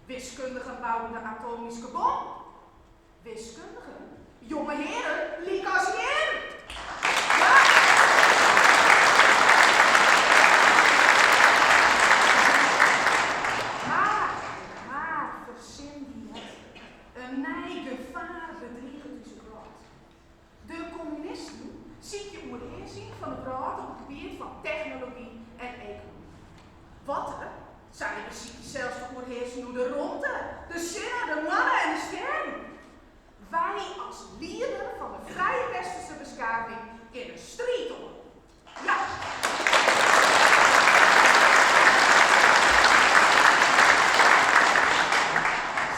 Wiskundigen bouden de atomyske bom. Wiskundigen, jonge hearen lykas jim! Ja! Mar, mar, fersin dy net, in nij gefaar bedriget ús wrâld. De kommunisten sykje oerhearsing fan de wrâld op it gebiet fan technology en ekonomy. Watter, sy besykje sels te oerhearsen oer de romte, de sinne, de moanne en de stjerren. Wy as lieder fan de frije westerse beskaving kinne striid oan. Ja!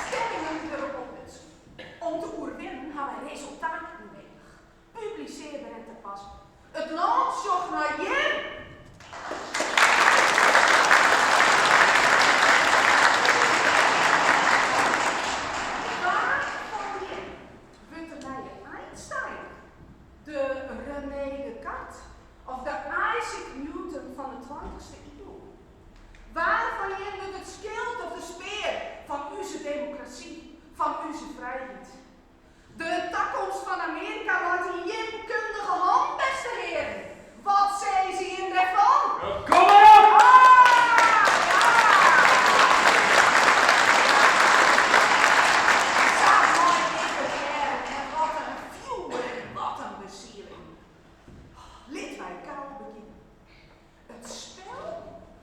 Stellingen wurde oplutsen. Om te oerwinnen ha wy resultaten nedich. Publisearber en te passen. It lân sjocht nei jim! Wa fan jim wurdt de nije Einstein, de René Descartes of de Isaac Newton fan de tweintichste iuw? Wa fan jim wurdt it skyld of de spear fan ús demokrasy, fan ús frijheid? De takomst fan Amearika leit yn jim kundige hannen, bêste hearen. Wat sizze jim dêrfan? Kom mar op! Ah, ja! Sa mei ik it hearren en wat in fjoer en wat in besieling. Lit wy gau begjinne. It spel,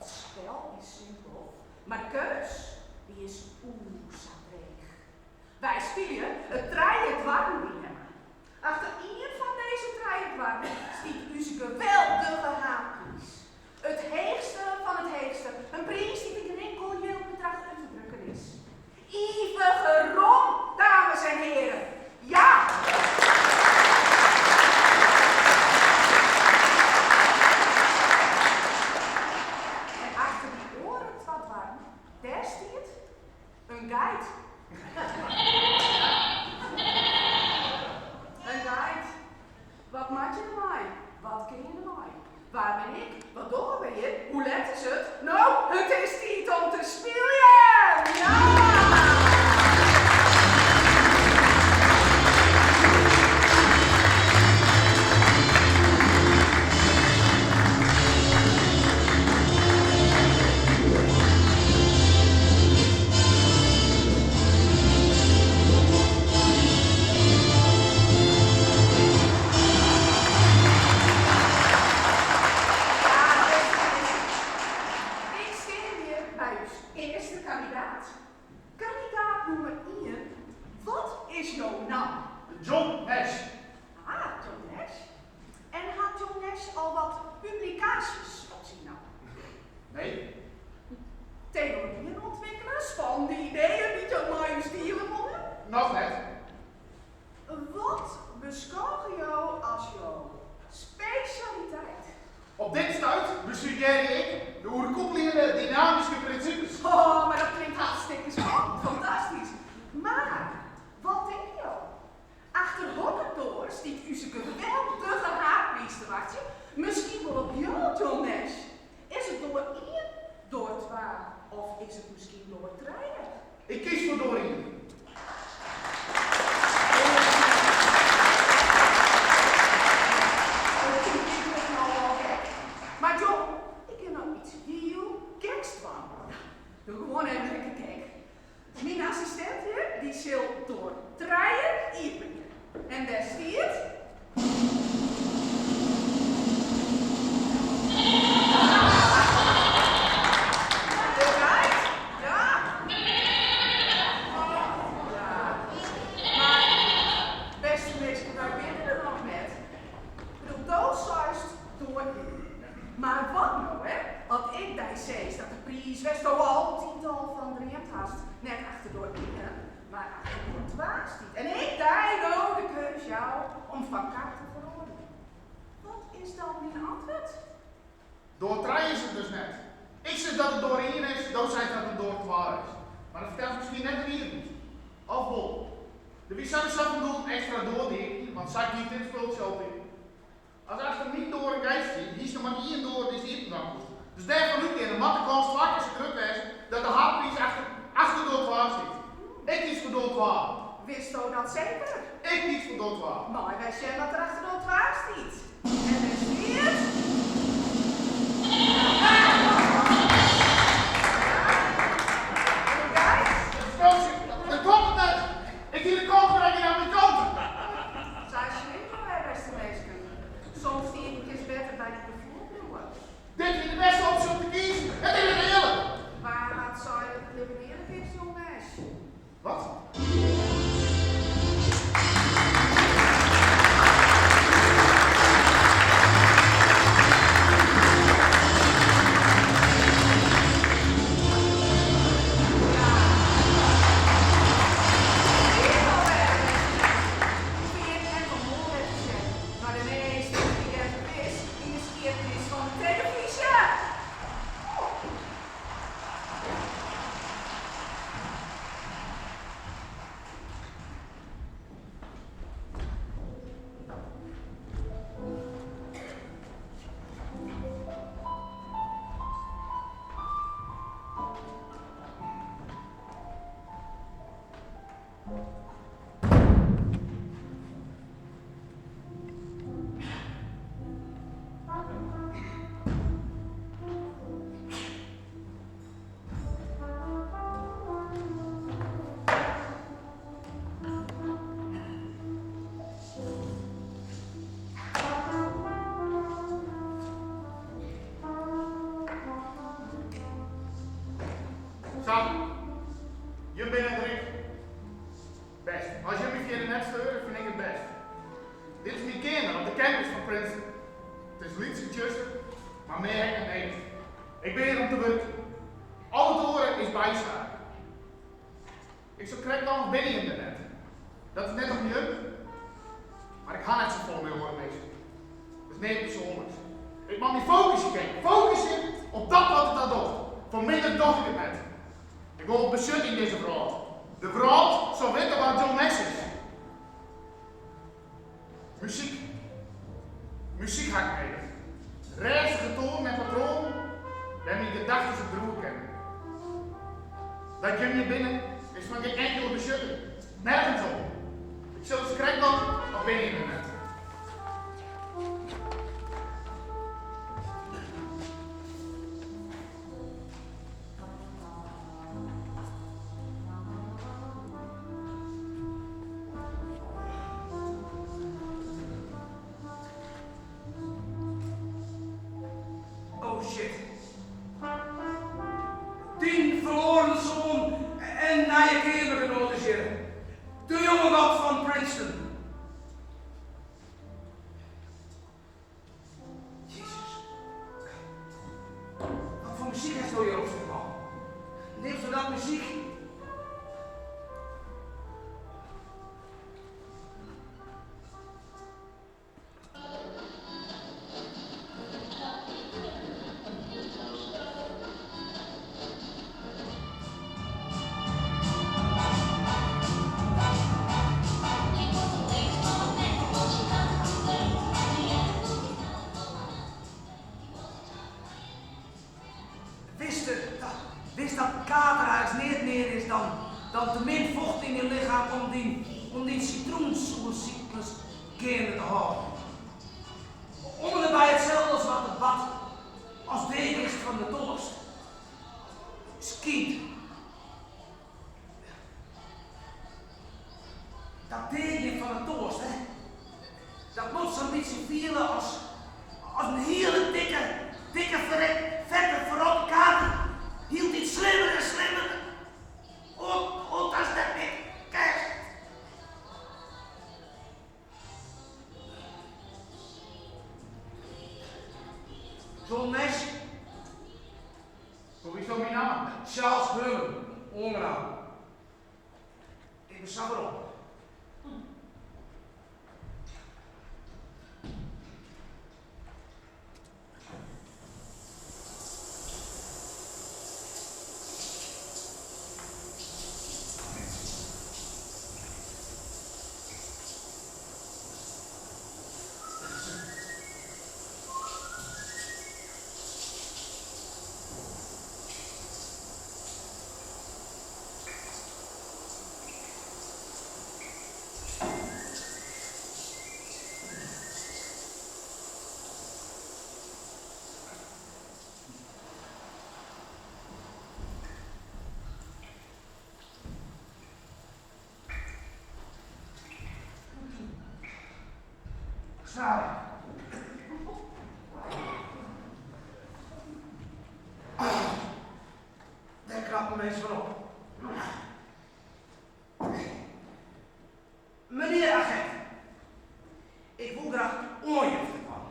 it spel is simpel, mar de keus, dy is oe sa dreech. Wy spylje it trije doarren dilemma. Achter ien fan dizze trije doarren stiet ús geweldige haadpriis. It heechste fan it heechste, in priis dy't yn gjin inkel jildbedrach út te drukken is. Ivige rom, dames en hearen! Ja! En achter dy oare twa doarren, dêr stiet In geit. In geit. Wat moat je dermei? Wat kin je dermei? Wa bin ik? Wat dogge we hjir? Hoe let is it? No, it is tiid om te spyljen! Ja! Ja, bêste minsken, ik stean hjir by ús earste kandidaat. Kandidaat nûmer ien, wat is jo namme? John Nash. Ah, John Nash. En hat John Nash al wat publikaasjes op syn namme? Nee. Teoryen ûntwikkele, spannende ideeën dy't jo mei ús diele wolle? Noch net. Wat beskôgje jo as jo spesjaliteit? Op dit stuit bestudearje ik de oerkoepeljende dynamyske prinsipes. Oh, mar dat klinkt hartstikke spannend, fantastysk. Mar wat tinke jo? Achter hokker doar stiet ús geweldige haadpriis te wachtsjen? Miskien wol op jo, John Nash. Is it doar ien, doar twa of is it miskien doar trije? Ik kies foar doar ien. It klinkt no al gek, mar John, ik gean no iets hiel geks dwaan. Doe gewoan even lekker gek. Myn assistint hjir, dy sil doar trije iepenje. En dêr stiet. De geit, ja. Ja. Mar, bêste minsken, wy binne der noch net. Ik bedoel, do seist doar ien. Mar wat no, hè, as ik dy sis dat de priis wêr'tsto altyd al fan dreamd hast net achter doar ien, mar achter doar twa stiet en ik dy no de keus jou om fan kar te feroarjen? Wat is dan dyn antwurd? Doar trije is it dus net. Ik sis dat it doar ien is, do seist dat it doar twa is. Mar dat fertelst miskien net de wierheid. Of wol? Der wie sawiesa fan doel in ekstra doar te iepenjen, want sa giet dit spultsje altyd. As achter myn doar in geit stiet, hiest noch mar ien doar dy'tst iepen dwaan koest. Dus dêrfan útgeande moat de kâns twa kear sa grut wêze dat de haadpriis achter doar twa Meie wy sjen wat der achter doar twa stiet? En dêr stiet. It spultsje, dat kloppet net! Ik hie de kâns mar ek yn myn kant. Sa slim jo wer, bêste minsken. Somtiden kinst better by dyn gefoel bliuwe. Dit wie de bêste opsje om te kiezen. It is net earlik. Wa hat sein dat it libben earlik is, John Nash? Wat? Hjir alwer, bêste minsken. Hoege jim net om oan wer te sjen nei de meast yntelliginte kwis yn de skiednis fan de telefyzje. Sa, jim binne der ek. Bêst. As jim my fierder net steure, fyn ik it bêst. Dit is myn keamer op de campus fan Princeton. It is lyts en tsjuster, mar mear ha ik net nedich. Ik bin hjir om te wurkjen. Al it oare is bysaak. Ik sil krekt noch binne jim der net. Dat is net om jim, mar ik ha net safolle mei oare minsken. Dat is neat persoanliks. Ik moat my fokusje kinne. Fokusje op dat wat it ta docht. Foar minder doch ik it net. Ik wol wat besjutte yn dizze wrâld. De wrâld sil witte wa't John Nash is. Muzyk. Muzyk ha ik nedich. Rêstige toanen en patroanen wêr't myn gedachtes op driuwe kinne. Dat jim hjir binne is fan gjin inkele besjutting. Nergens om. Ik sil it krekt dwaan of binne jim der net. Oh shit. Dyn ferloaren soan en nije keamergenoat is hjir. De jonge god fan Princeton. Jezus. Wat foar muzyk hasto hjir opset, man? Neamsto dat muzyk? Witst witst dat kater eins neat mear is dan dan te min focht yn dyn lichem om dyn om dyn sitroensoersyklus geande te hâlden. Om en by itselde as wat der bart ast deagiest fan de toarst. Skynt. Dat deagean fan de toarst, hè, dat moat sa'n bytsje fiele as as in hiele dikke, dikke fette ferrotte kater. Hieltyd slimmer en slimmer, oant oant ast net mear kinst. John Nash. Hoe witsto myn namme? Charles Herman, oangenaam. Ik bin sa werom. Sa. Dêr knapt in mens fan op. Menear agent, ik woe graach oanjefte dwaan.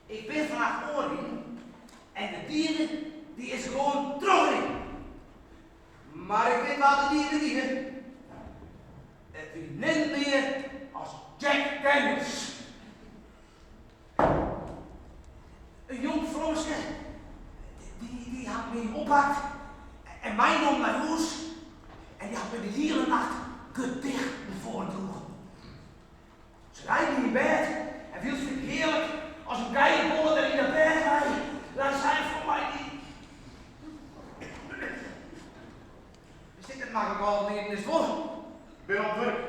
Ik bin fannacht oanriden en de dieder dy is gewoan trochriden. Mar ik wit wa't de dieder wie. It wie nimmen mear as Jack Daniels. In jong frommeske, dy hat my oppakt en meinommen nei hûs en dy hat my de hiele nacht gedichten foardroegen. Se lei my yn bêd en wylst ik hearlik as in geiebolle dêr yn dat bêd lei, lei sy foar my dy. Is dit net maklik ôflieden, is 't wol? Ik bin oan it wurk.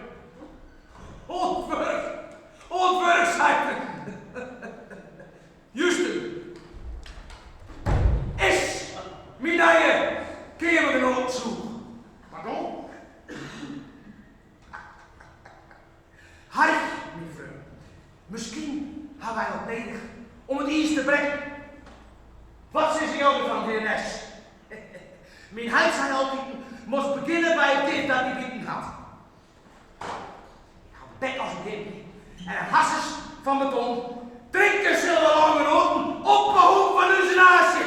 Oan it wurk? Oan it wurk, seit er. Houston is myn nije keamergenoat tsûch. Pardon? Harkje, myn freon. Miskien ha wy wat nedich om it iis te brekken. Wat sizze jo derfan, hear Nash? Myn heit sei altiten, moatst begjinne by it gif dat dy biten hat. Ik ha in bek as in gimpy en in harsens fan beton. Drinke sille we lângenoaten op behoed fan ús naasje!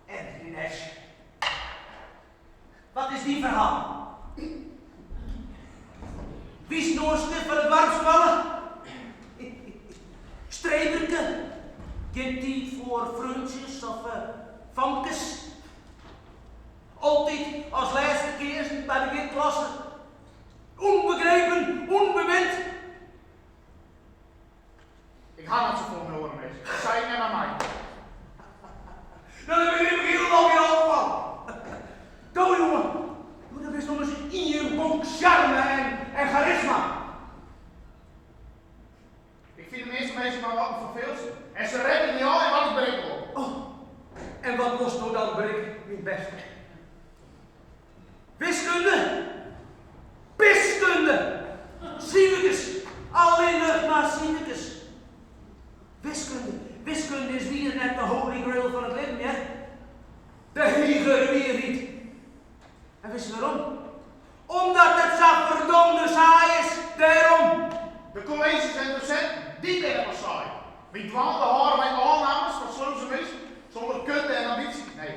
En Dinesh, wat is dyn ferhaal? Wiest no in snuf fan de doarpsskoalle? Streberke? Gjin tiid foar freontsjes of famkes? Altyd as lêste keazen by de begjinklasse. Unbegrepen, unbemind. Ik ha net safolle mei oare minsken. Dat sei ik net mei my. No, dêr begryp ik hielendal gjin hal fan. Do jonge, do bist ommers ien bonk sjarme en charisma. Ik fyn de measte minsken mar wat in ferfeelsen. En se rette my ôf en wat ik berikke wol. Oh, en wat wolst do dan berikke, myn bêste? Wiskunde? Piskunde! Siferkes, allinnich mar siferkes. Wiskunde, wiskunde is wier net de holy grail fan it libben, hear. De hegere wierheid. En witst wêrom? Omdat it sa ferdomde saai is, dêrom. De kolleezjes en dosinten, dy binne pas saai. My dwaande hâlde mei oannames fan sleuse minsken sûnder kunde en ambysje. Nee,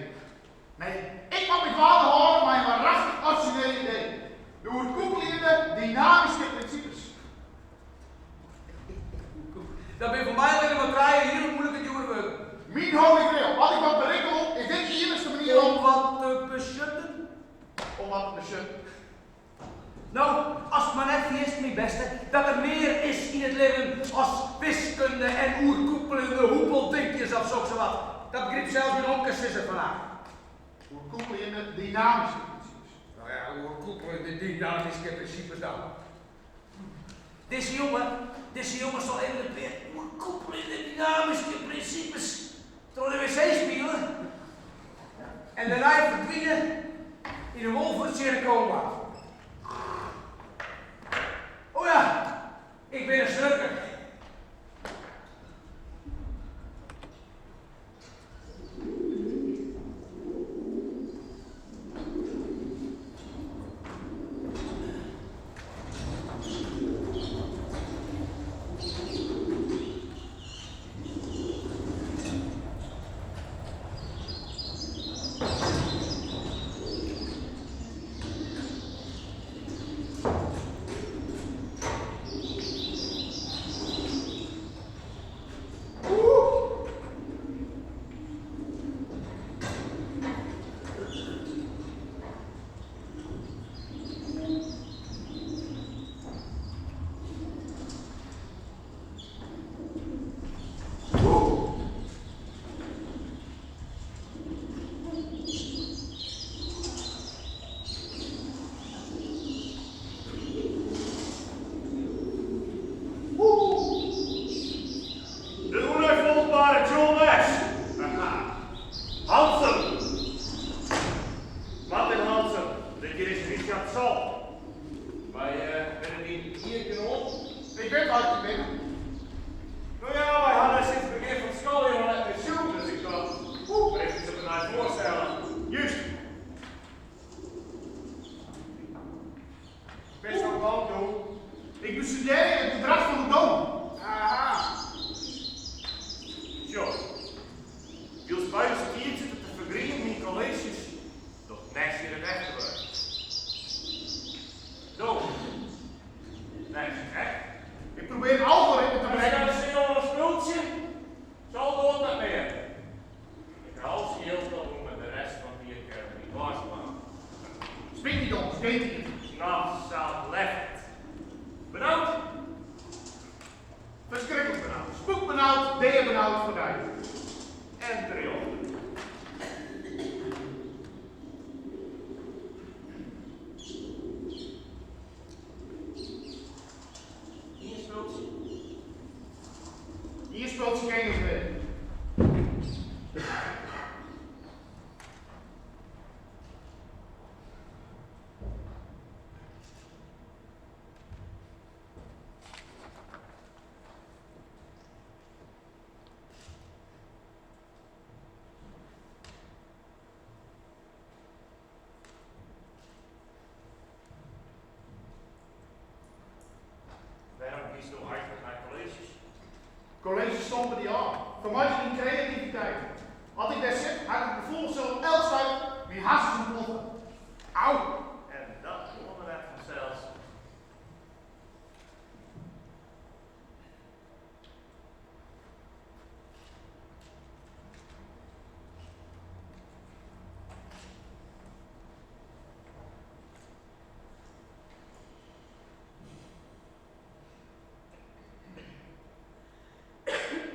nee, ik moat my dwaande hâlde mei in waarachtich orizjineel idee. De oerkoepeljende dynamyske prinsipes. Dat binne foar my allinne mar trije hiele moeilike djoere wurden. Myn holy grail, as ik wat berikke wol, is dit de iennichste manier om. Om wat te besjutten? Om wat te besjutten. No, ast mar net ferjitst, myn bêste, dat der mear is yn it libben as wiskunde en oerkoepeljende hoepeldinkjes of soksawat. Dat begrypt sels myn omkesizzer fannacht. Oerkoepeljende dynamyske prinsipes. No ja, oerkoepeljende dynamyske prinsipes dan. Dizze jonge, dizze jonge sil even in pear oerkoepeljende dynamyske prinsipes troch de wc spiele en dêrnei ferdwine yn in wolfertsjinne koma. O ja, ik bin in snurker. my foarstelle. Just. Bist no bang, do? Ik bestudearje it gedrach fan de dowen. Aha. Sjoch, wylst wy ús tiid sitte te fergriemen yn kolleezjes, docht Nash hjir it efterwurk. Do, Nash, echt? Ik probearje in algoritme te Hast berekkenjen. no sin oan in spultsje? Sa doart net mear. Ik ha al syn jild al rûn en de rest fan it jier kin er myn baas dwaan. Spyt my dochs, gjin tiid. Noch sa left. Benaud? Ferskriklik benaud. Spûkbenaud, deabenaud foar dy. En terjochte. Ien spultsje? Ien spultsje kin gjin kwea. Wêrom giest do eigentlik nei kolleezjes? Kolleezjes stompe dy ôf. Fermeitsje dyn kreativiteit. As ik dêr sit, ha ik it gefoel sil op elk stuit myn harsens ûntploffe. Au! En dat wolle we net fansels.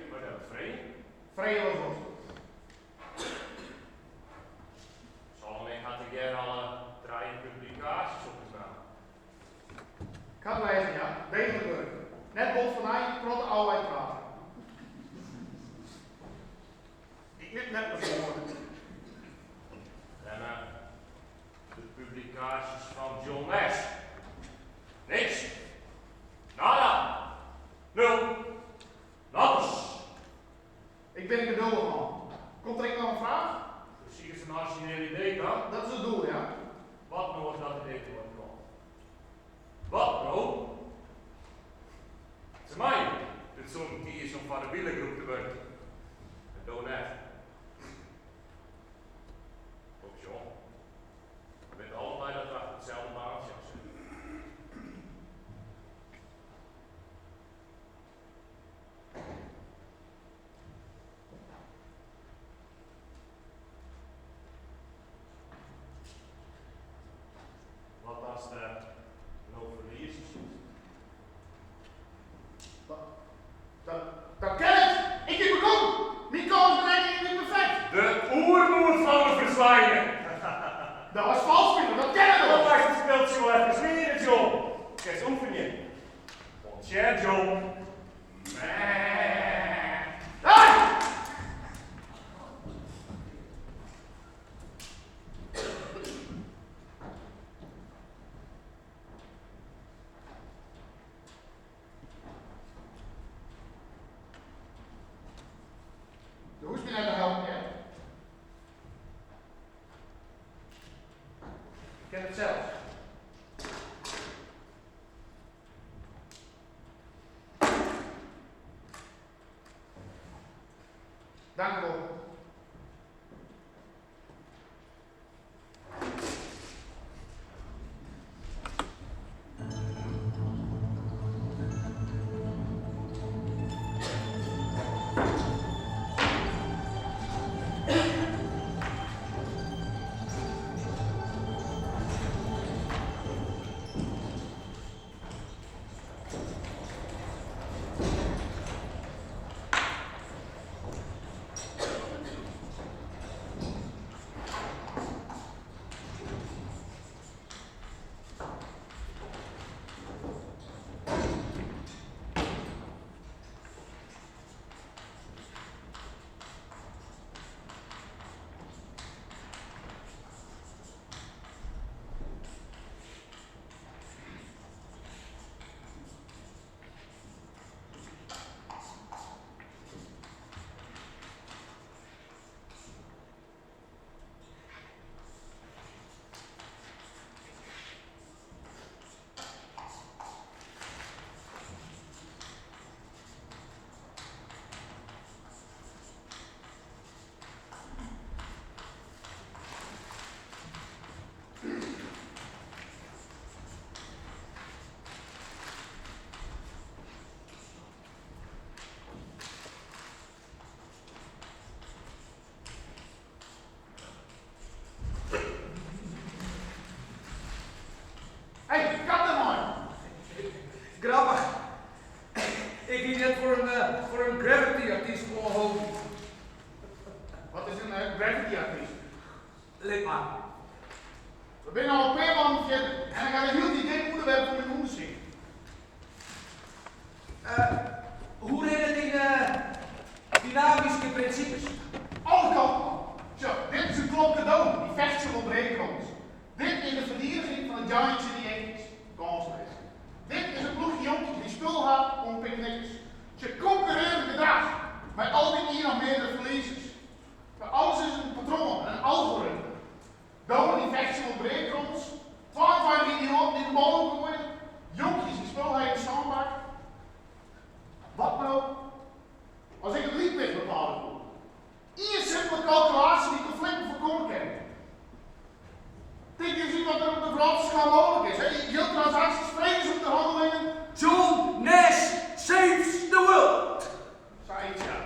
Wat dat free? Free wat wat? Salome hat tegearre alle trije publikaasjes op ús namme. Ik ha it lêzen, ja. Deeglik wurk. Net bot fan in protte ôfleid praat. Ik wit net mear foar. Lemme, de publikaasjes fan John Nash. Niks. Nada. Nul. Noppes. Ik bin in geduldich man. Komt der ek noch in fraach? Do sikest in orizjineel idee ta? Dat is it doel, ja. Wat no as dat idee tekoart komt? Wat no? Se meie it sûnt kieze om foar de wielergroep te wurkjen. En do net. Op John. We witte allebei dat we achter itselde baantsje oan sitte. Wat ast no ferlieze soest? Dat, dat kin net! Ik bin begûn! Myn kânsberekkening wie perfekt! De oermoed fan de fersleine! Dat was falsk spile, dat kin net Dan oars! meist it spultsje wol efkes leare, John. Kinst oefenje. Oant sjen, John. Meh. Hey! Do hoechst my net te helpen, hear. Ik kin it sels. Dankewol. Graffity-artyst. Lit mar. We binne al in pear moannen fierder en ik ha noch hieltyd gjin ûnderwerp foar myn ûndersyk. Hoe rinne dyn dynamyske prinsipes? Alle kanten op. Sjoch, dit is in klopke dowen, dy fechtsje om breakrommes. Dit is de ferdigening fan de Giants tsjin de Yankees. Kânsleas. Dit is in ploechje jonkjes dy't spul ha om in pear knikkers. Sjoch, konkurrearjend gedrach mei altyd ien of meardere ferliezers. Mar alles is in patroan, in algoritme. Dowen dy't fechtsje om breakrommels, 22 idioaten dy't in bal omgoaie, jonkjes dy't spul ha yn de sânbak. Wat no as ik it lykwicht bepale koe? Ien simpele kalkulaasje dy't konflikten foarkomme kin. Tink ris yn wat der op de wrâldskaal mooglik is, hè? Jildtransaksjes, fredesûnderhannelingen. John Nash saves the world! Sayts, ja.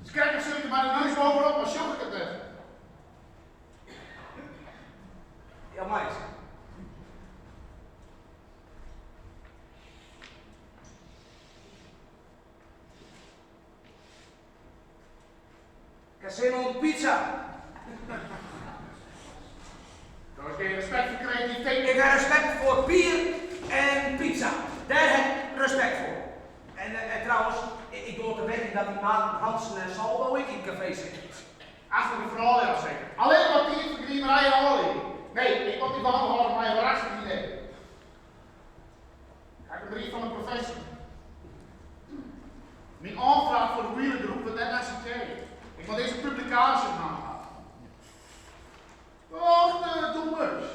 Skrekker sil ik der mei de neus bovenop, mar sjoch ik it net. Ja, meist. Ik ha sin oan pizza. Do hast gjin respekt foar kreativiteit. Ik ha respekt foar bier en pizza. Dêr ha ik respekt foar. En trouwens, ik doar te wedden dat dy maten Hansen en Saldo ek yn it kafee sitte. Achter de froulju al seker. Allinne mar tiidfergriemerij en ôflieding. Nee, ik moat my dwaande hâlde mei in werachtich idee. Ha ik in brief fan de professor. Myn oanfraach foar de wielergroep wurdt net akseptearre. Ik moat earst in publikaasje op namme hawwe. Geachte Thomas.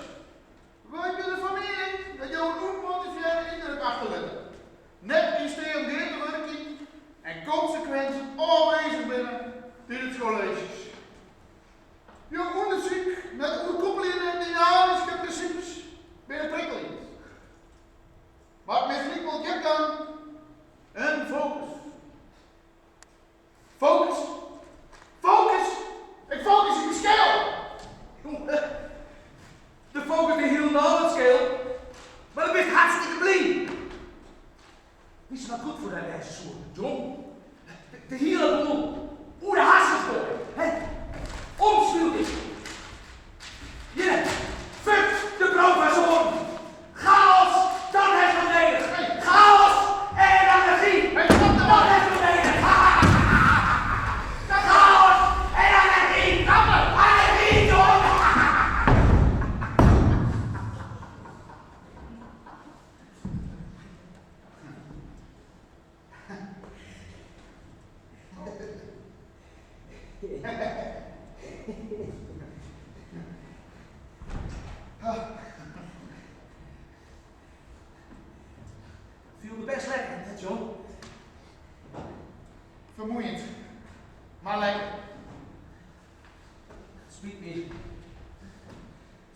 Wy binne fan miening dat jo in ûnmotivearre yndruk achterlitte, net yn steat om gear te wurkjen en konsekwint ôfwezich binne tidens kolleezjes. Jo ûndersyk nei de oerkoepeljende dynamyske prinsipes binne prikkeljend, mar it mist lykwols djipgang en fokus. Fokus! Fokus! Ik fokus yn myn skeel! Do fokust dy hielendal yn it skeel, mar do bist hartstikke blyn. Witst wat goed foar dy wêze soe, John? De hiele boel oer de harsens goaie, hè? Omslute. Hjirre, fuck de professoaren! Chaos, dat hast no nedich! Chaos en anargy, dat hast no nedich! Chaos en anargy! Anargy, John! Fielde best lekker, hè John? Fermoeiend, mar lekker. Spyt my.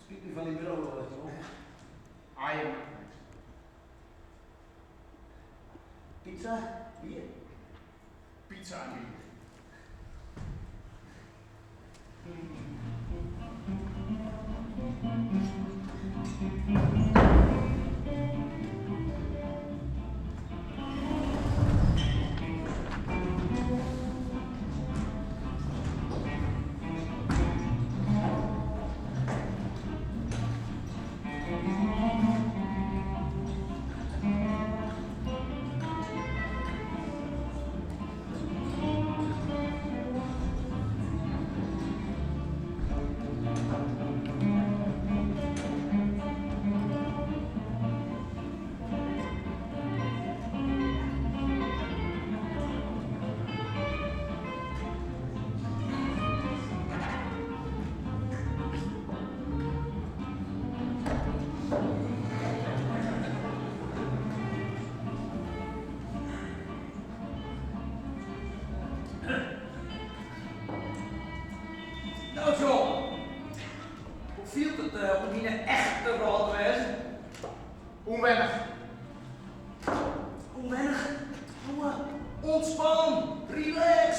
Spyt my fan dyn bureau, John. Aaien makket niks. Pizza, bier? Pizza en bier. No John, hoe fielt it om yn 'e echte wrâld te wêzen? Ûnwennich. Ûnwennich? Jonge, ûntspan, relax,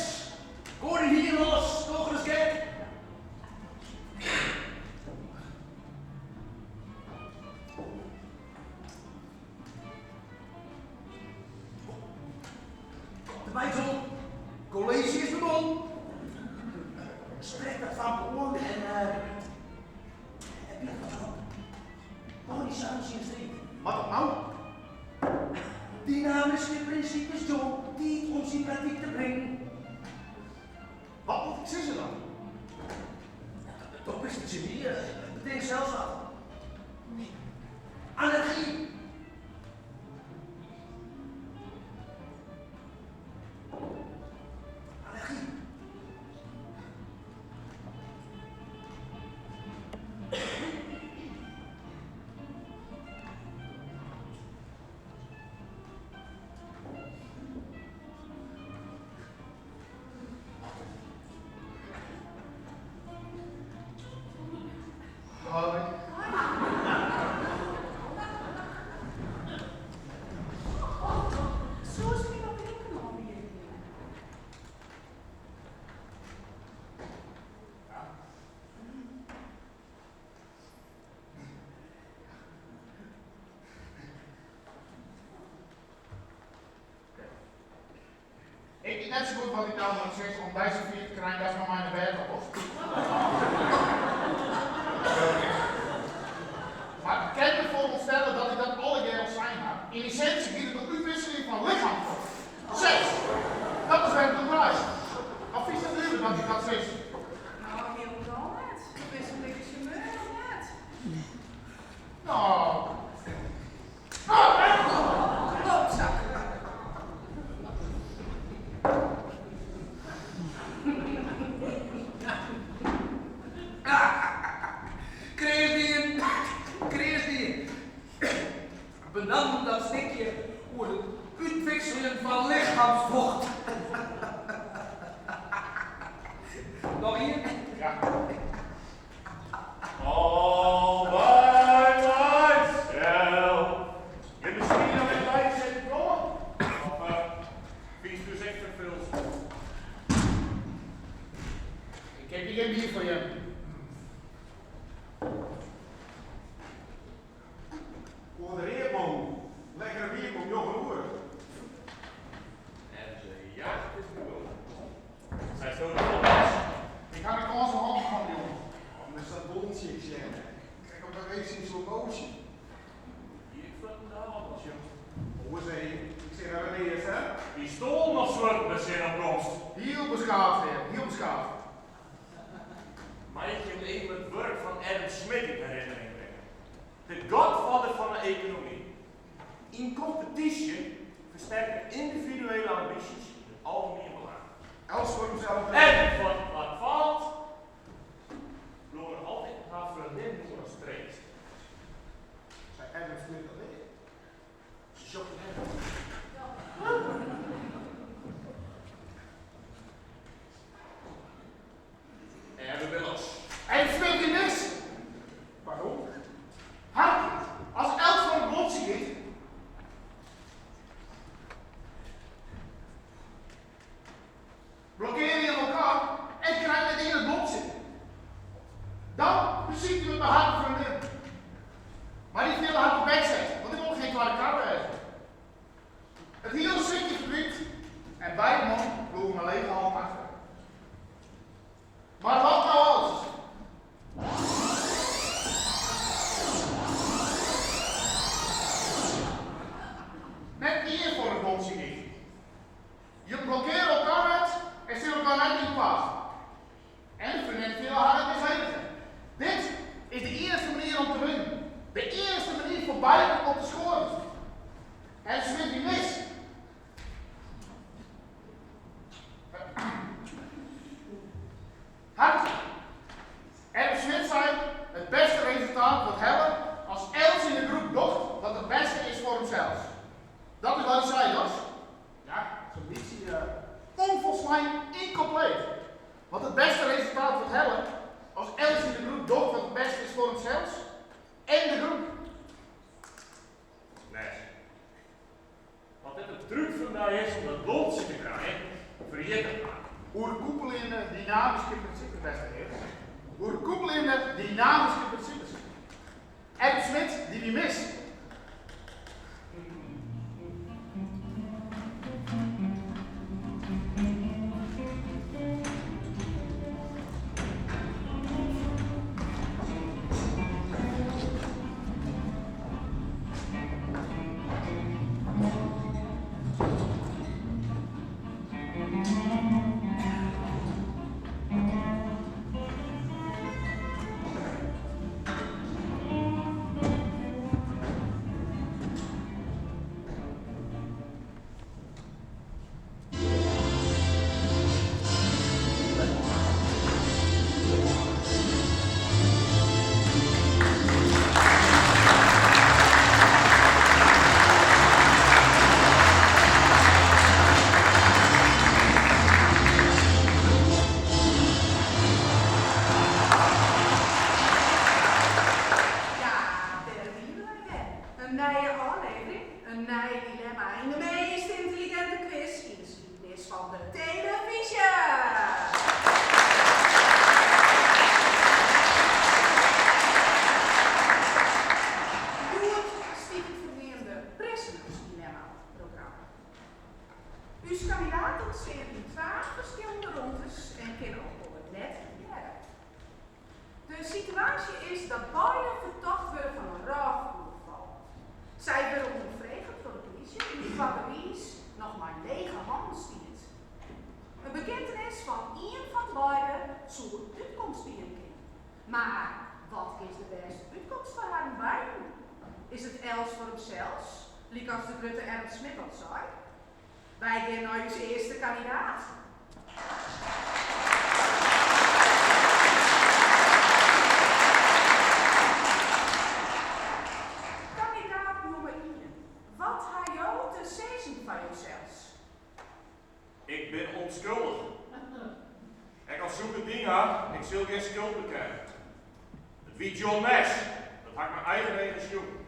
goai de hier los, doch ris gek. Kom derby, John. Kolleezje is begûn. Sprek. Sprek dat famke oan en en bied wat op. Hâld dy samen tsjin striid. Moat dat no? Dynamyske prinsipes, John. Tiid om se yn praktyk te bringen. Wat moat ik sizze dan? Do bist it geny, betink sels wat. Anargy! Anargy! Hoi. Soest my wat drinken oanbiede kinne? Ja. Ik wit net sa goed wat ik no moat sizze om dy safier te krijen datst mei my nei bêd ta wolst. Mar ik kin my foarstelle dat ik dat allegear al sein ha. Yn essinsje giet it om útwikseling fan lichemsfocht. Seks! Dat is wêr't it om draait. Of fynst it nuver dat ik dat sis? No, hielendal net. Do bist in dikke sjemeur, of net? No. Klootzak. Kreas dien, kreas dien. Benammen dat stikje oer it útwikseljen fan lichemsfocht. Noch ien? Ja. All by myself. Je miskien noch even by sitten komme? Of fynst dus ek ferfulsel? Ik keapje gjin bier foar jim. Oan de Readman, lekkere bier om njoggen oere. En de jacht is begûn. Seisto dat wol was? Ik ha de kâns al hân fan jûn. Oh, is dat bontsje ik sjen. Krekt op de race yn slow motion. Ik fuortendaliks al sjoen. Oars even, ik sit har it earst, hè? Pistoal noch swurd by sinopkomst. Hiel beskaafd, hear, hiel beskaafd. Mei ik jim even it wurk fan Adam Smith yn herinnering bringe? De godfather fan 'e ekonomy. Yn kompetysje fersterke yndividuele ambysjes it algemien belang. Els foar himsels. En foar wat falt, bliuwe er altyd har freondin oer as treast. Sei Adam Smith dat ek? Se sjocht it net. En we binne los. Adam Smith wie mis. Pardon? Harkje, as elk foar it blomtsje giet, blokkearje jim elkoar en krijt net ien it blomtsje. Dan besykje we it mei harren freondin. Mar dy fiele har tebekset, want dy wol gjin twadde kar wêze. It hiele stikje ferdwynt en beide mannen bliuwe mei lege hannen achter. Mar wat no as? Net ien foar it blomtsje giet. Jim blokkearje elkoar net en sille elkoar net yn it paad. En de freondin fiele har net misledige. Dit is de iennichste manier om te winnen. De iennichste manier foar beiden om te skoaren. Adam Smith wie mis. Harkje. Adam Smith sei, it bêste resultaat wurdt helle as elts yn de groep docht wat it bêste is foar himsels. Dat is wat hy sei, dochs? Ja, sa'n bytsje. Ûnfolslein ynkompleet. Want it bêste resultaat wurdt helle as elts yn de groep docht wat it bêste is foar himsels en de groep. Nes. As dit in trúk fan dy is om dat blomtsje te krijen, ferjit it mar. Oerkoepeljende dynamyske prinsipes, bêste hear. Oerkoepeljende dynamyske prinsipes. Adam Smith, dy wie mis. dat beide fertocht wurde fan in rôfoerfal. Sy wurde ûnderfrege troch de polysje dy't kwa bewiis noch mei lege hannen stiet. In bekentenis fan ien fan beide soe útkomst biede kinne. Mar wat is de bêste útkomst foar harren beiden? Is it elts foar himsels, lykas de grutte Adam Smith al sei? Wy gean nei ús earste kandidaat. Kandidaat nûmer ien, wat ha jo te sizzen foar josels? Ik bin ûnskuldich. Ek al soe ik it dien ha, ik sil gjin skuld bekenne. It wie John Nash, dat ha ik mei eigen eagen sjoen.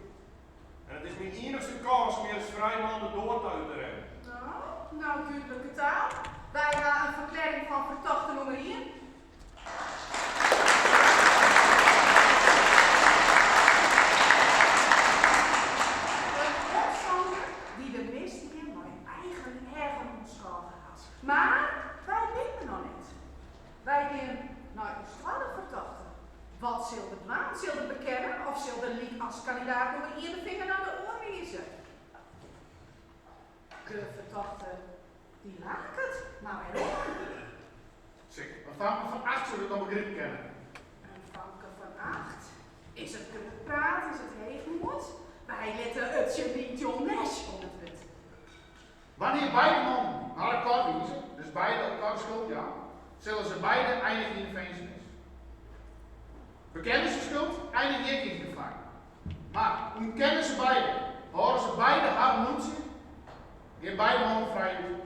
En it is myn iennichste kâns om hjir as frij man de doar ta út te rinnen. No, no dúdlike taal. Wy ha in ferklearring fan fertochte nûmer ien. In omstanner dy't de misdie mei eigen eagen oanskôge hat. Mar wy binne der noch net. Wy gean nei ús twadde fertochte. Wat sil er dwaan? Sil er bekenne of sil er lykas kandidaat nûmer ien de finger nei de oar wize? De fertochte dy laket, mar wêrom? Sik, in famke fan acht soe dit noch begripe kinne. In famke fan acht? Is it grut praat, is it heechmoed? Wy litte it sjeny John Nash oan it wurd. Wannear't beide mannen nei elkoar wize, dus beide elkoar de skuld jaan, sille se beide einigje yn de finzenis. Bekenne se skuld, einigje ik yn it gefang. Mar ûntkenne se beide, hâlde se beide harren mûntsje, gean beide mannen frij út.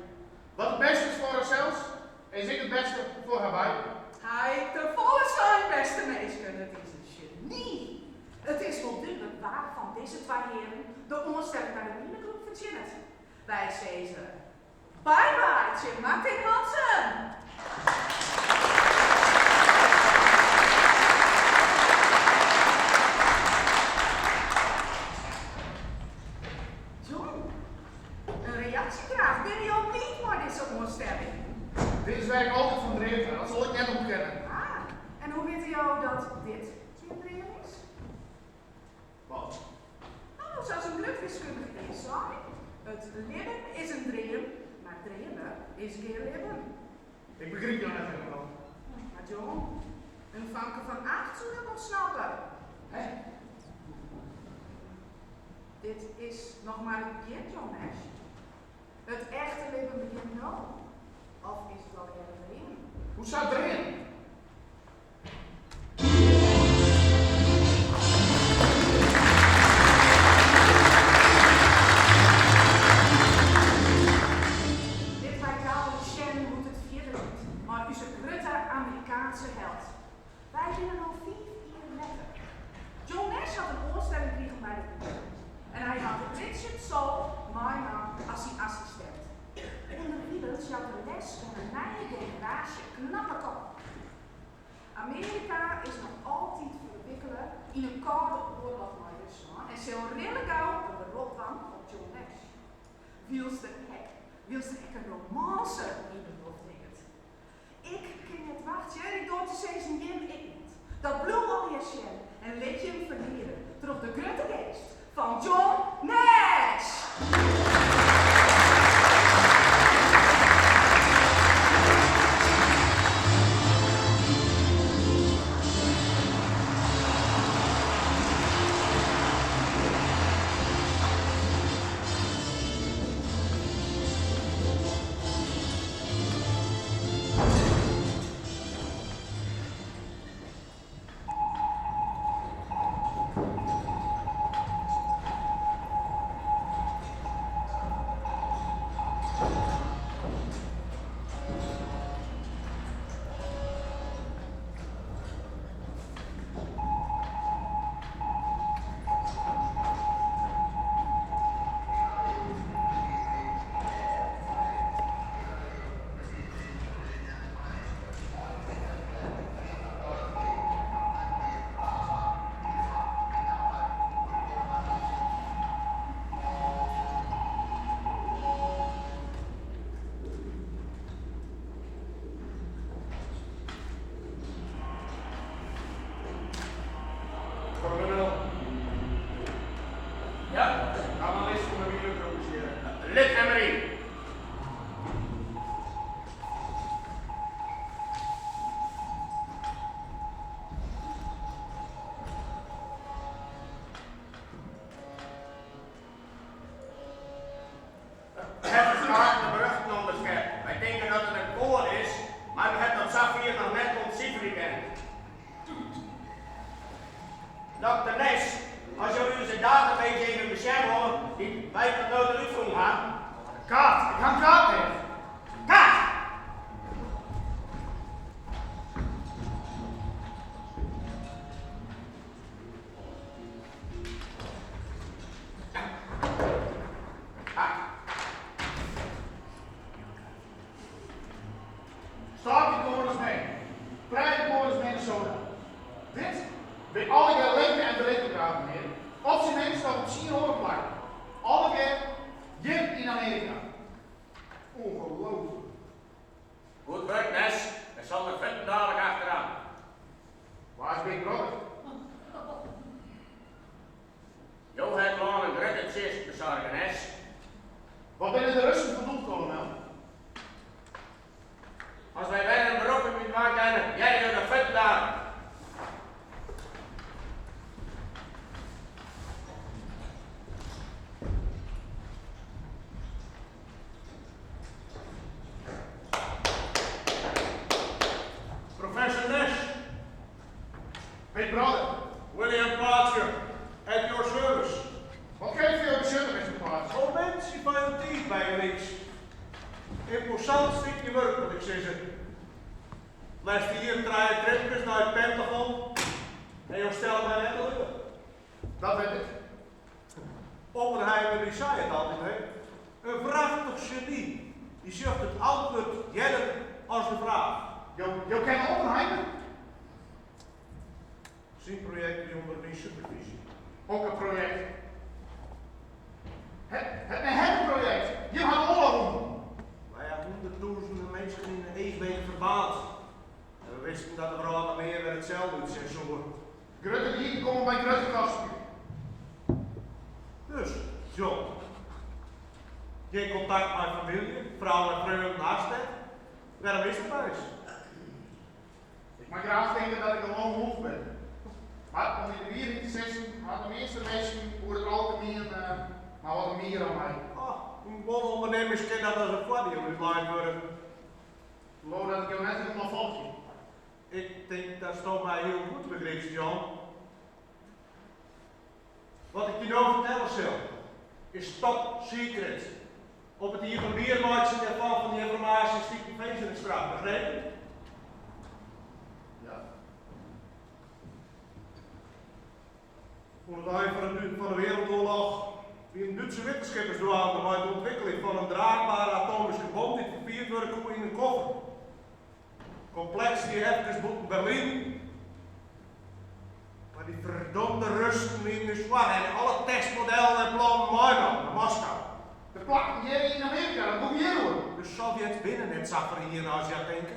Wat it bêste is foar harsels, is ek it bêste foar har beiden. Ha ik te folle sein, bêste minsken, it is in sjeny. It is wol dúdlik wa fan dizze twa hearen de oanstelling by de minegroep fertsjinnet. Wy sizze bye bye tsjin Martin Hansen! John, in reaksje graach. Binne jo bliid mei dizze oanstelling? Dit is wêr't ik altyd fan dreamd ha, dat sil ik net ûntkenne. Ah, en hoe witte jo dat dit gjin dream is? Wat? No, sa as in grut wiskundige ea sei, it libben is in dream, mar dreame is gjin libben. Ik begryp jo net hielendal. Mar John, in famke fan acht soe dat wol snappe. Hè? Dit is noch mar it begjin, John Nash. It echte libben begjint no. Of is it allegear in dream? Hoesa dream? Lit wy gau sjen hoe't it fierder giet mei ús grutte Amerikaanske held. Wy binne no fiif jier letter. John Nash hat in oanstelling krigen by de Wizards en hy hat Richard Saul meinaam as syn assistint. Underwilens jout er les oan in nije generaasje knappe koppen. Amearika is noch altyd ferwikkele yn in kâlde oarloch mei Ruslân en sil rillegau in berop dwaan op John Nash. Wylst der ek wylst der ek in românse yn de loft hinget. Ik kin net wachtsje en ik doar te sizzen jim ek net. Dat bliuw allegear sjen en lit jim ferliede troch de grutte geast fan John Nash! Dokter Nash, as jo ús de database even besjen wolle dy't wy tot no ta útfûn ha. Kaart, ik ha in kaart nedich. Kaart! Starkey Corners, Maine. Prairie Corners, Minnesota. Dit binne allegear lege en breedtegraden, hear. Op syn minst noch op tsien oare plakken. Allegear hjir yn Amearika. Ongelooflik. Goed wurk, Nash. Wy sille der fuortendalik achteroan. Wa is Big Brother? Jo ha it lân in grutte tsjinst besoarge, Nash. Wat binne de Russen fan doel, kolonel? As wy wer in berop op jo dwaan kinne, hearre jo dat fuortendalik. Professor Nash. Big Brother. William Parcher, at your service. Wat kin ik foar jo betsjutte, Mister Parcher? Momintsje fan jo tiid, bygelyks. Ymposant stikje wurk, moat ik sizze. Lêste jier trije tripkes nei it Pentagon en jo stelle my net teleur. Dat wit ik. Oppenheimer dy sei it altyd, hè. In wrachtich geny, dy sjocht it antwurd earder as de fraach. Jo, jo kenne Oppenheimer? Syn projekt wie ûnder myn superfyzje. Hokker projekt? Het, het Manhattan-projekt. Jim ha de oarloch wûn. Wy ha hûnderttûzenen minsken yn in eachwink ferbaarnd. En we wisten dat de wrâld der nea wer itselde útsjen soe. Grutte dieden komme mei grutte kosten. Dus, John. Gjin kontakt mei famylje, frou en freonen hast net. Wêrom is dat eins? Ik mei graach tinke dat ik in lone wolf bin. Mar om dy de wierheid te sizzen, ha de measte minsken oer it algemien mar wat in mier oan my. Oh, yn guon ûndernimmings kin dat as in foardiel útlein wurde. Leau dat ik jo net hielendal folgje. Ik tink datsto my hiel goed begrypst, John. Wat ik dy no fertelle sil, is top secret. Op it iepenbier meitsjen dêrfan fan dy ynformaasje stiet in finzenisstraf, begrepen? Ja. Oan it ein fan de Wereldoarloch wienen Dútse wittenskippers dwaande mei it ûntwikkeljen fan in draachbare atomyske bom dy't ferfierd wurde koe yn in koffer. Kompleks stie efkes bûten Berlyn, mar dy ferdomde Russen wienen ús foar en alle testmodellen en plannen meinommen nei Moskou. De plakken hjir yn Amearika, dat gong hjir oer. De Sovjets binne net sa ferhierne as hja tinke.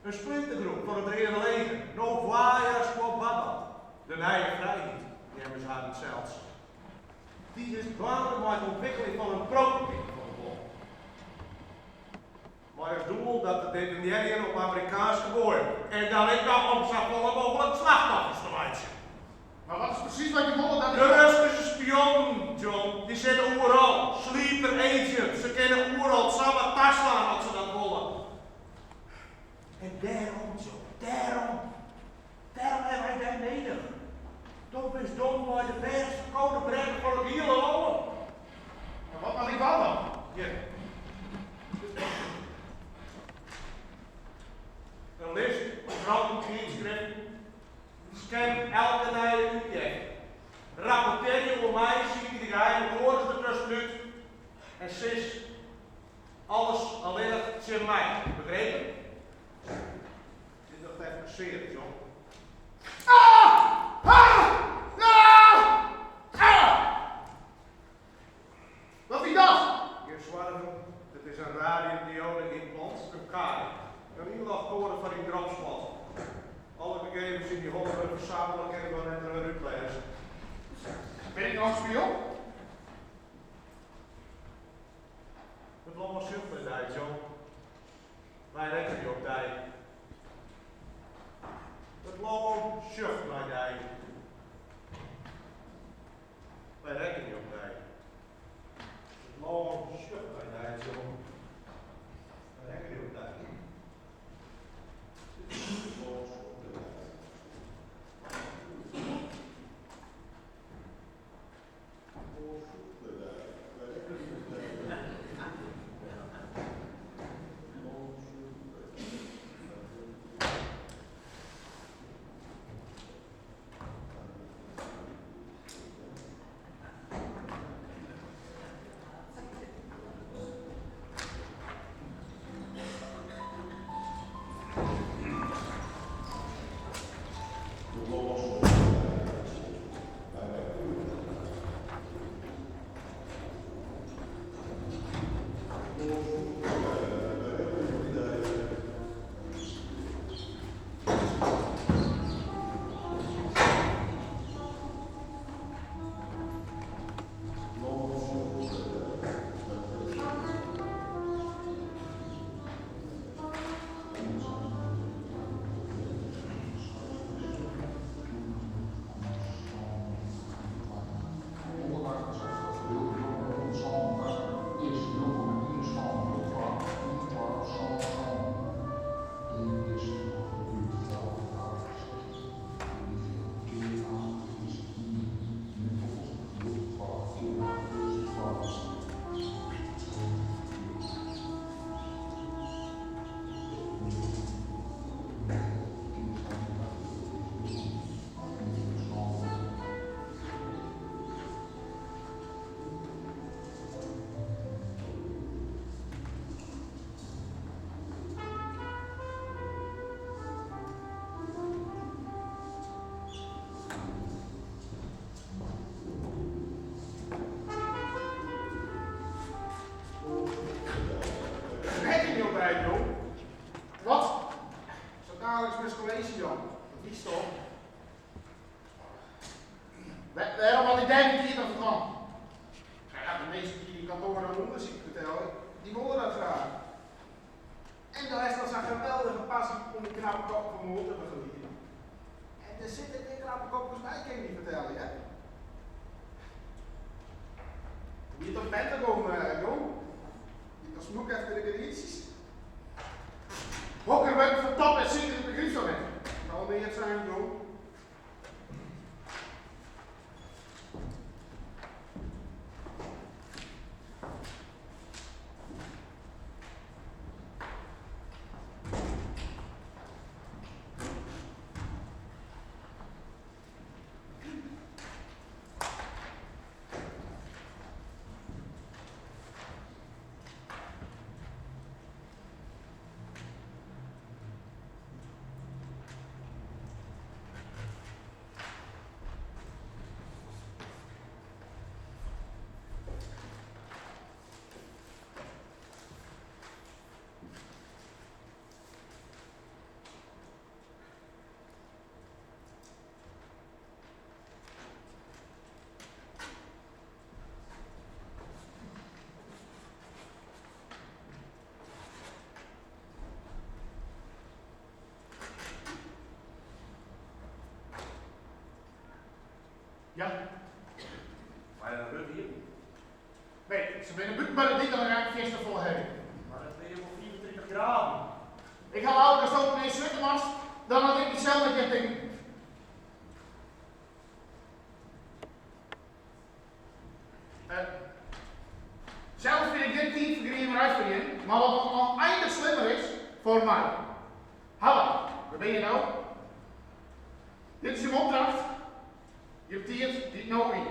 In splintergroep fan it Reade Leger, Novaja Svoboda, de Nije Frijheid, neame se harren sels. Dy is dwaande mei it ûntwikkeljen fan in prototype fan de bom. Mei as doel dat te detonearjen op Amerikaanske boaiem en dan ek noch om safolle mooglik slachtoffers te meitsjen. Mar wat is presys wat je wolle dat ik De Russyske spionnen, John, dy sitte oeral. Sleeper agents, se kinne oeral samar taslaan as se dat wolle. En dêrom, John, dêrom, dêrom hawwe wy dy nedich. Do bist dan mei de bêste kodebrekker fan it hiele lân. En wat moat ik dwaan dan? Hjir. In list mei kranten, tydskriften. Scan elke nije útjefte. Rapportearje oer my, sykje de geheime koades der tuskenút en sis alles allinnich tsjin my. Begrepen? Dit docht efkes sear, John. Ah! Ah! Ah! Ah! Wat wie dat? Gjin soargen, it is in radiumdiode-ymplant, in kaai. In ynlochkoade foar dyn dropspot. Alle gegevens yn dy holle wurde fersamele, kin ik no net wer útlêze. Bin ik noch in spion? It lân sjocht nei dy, John. Wy rekkenje op dy. It lân sjocht nei dy. Wy rekkenje op dy. It lân sjocht nei dy, John. Wy rekkenje op dy. It lân sjocht nei dy. Net yn jo brein, jong. Wat? Sa daliks moatst kolleezje jaan. Dat witst toch? Wêrom moat ik dêr myn tiid oan ferdwaan? No ja, de minsken dy't yn kantoar in ûndersyk betelje, dy wolle dat graach. En do hast al sa'n geweldige passy om dy knappe koppen fan moal te begelieden. En der sitte gjin knappe kopkes by, kin ik dy fertelle, hear. Wie it op Pentagon, jong? Wie it noch smûk efter de gerdyntsjes? Hokker wurk fan top en secret begrypst do net? Ik ha al neat sein, jong. Ja. Mei dat wurd iepen? Nee, se binne bûten by de dyk al in fierste folle heavy. Mar it wie wol 35 graden. Ik ha leaver datsto mear switte moatst dan dat ik mysels net hear tinken. Sels fyn ik dit tiidfergriemerij foar jin, mar wat noch ûneinich slimmer is, foar my. Hawar, wêr binne je no? Dit is jim opdracht. Jim tiid giet no yn.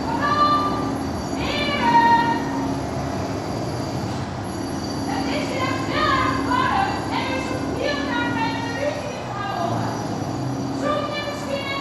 Kom op, hearen! It is hjir echt hiel erch waarm en wy soenen hiel graach even in rúzje ha wolle. Soenen jim miskien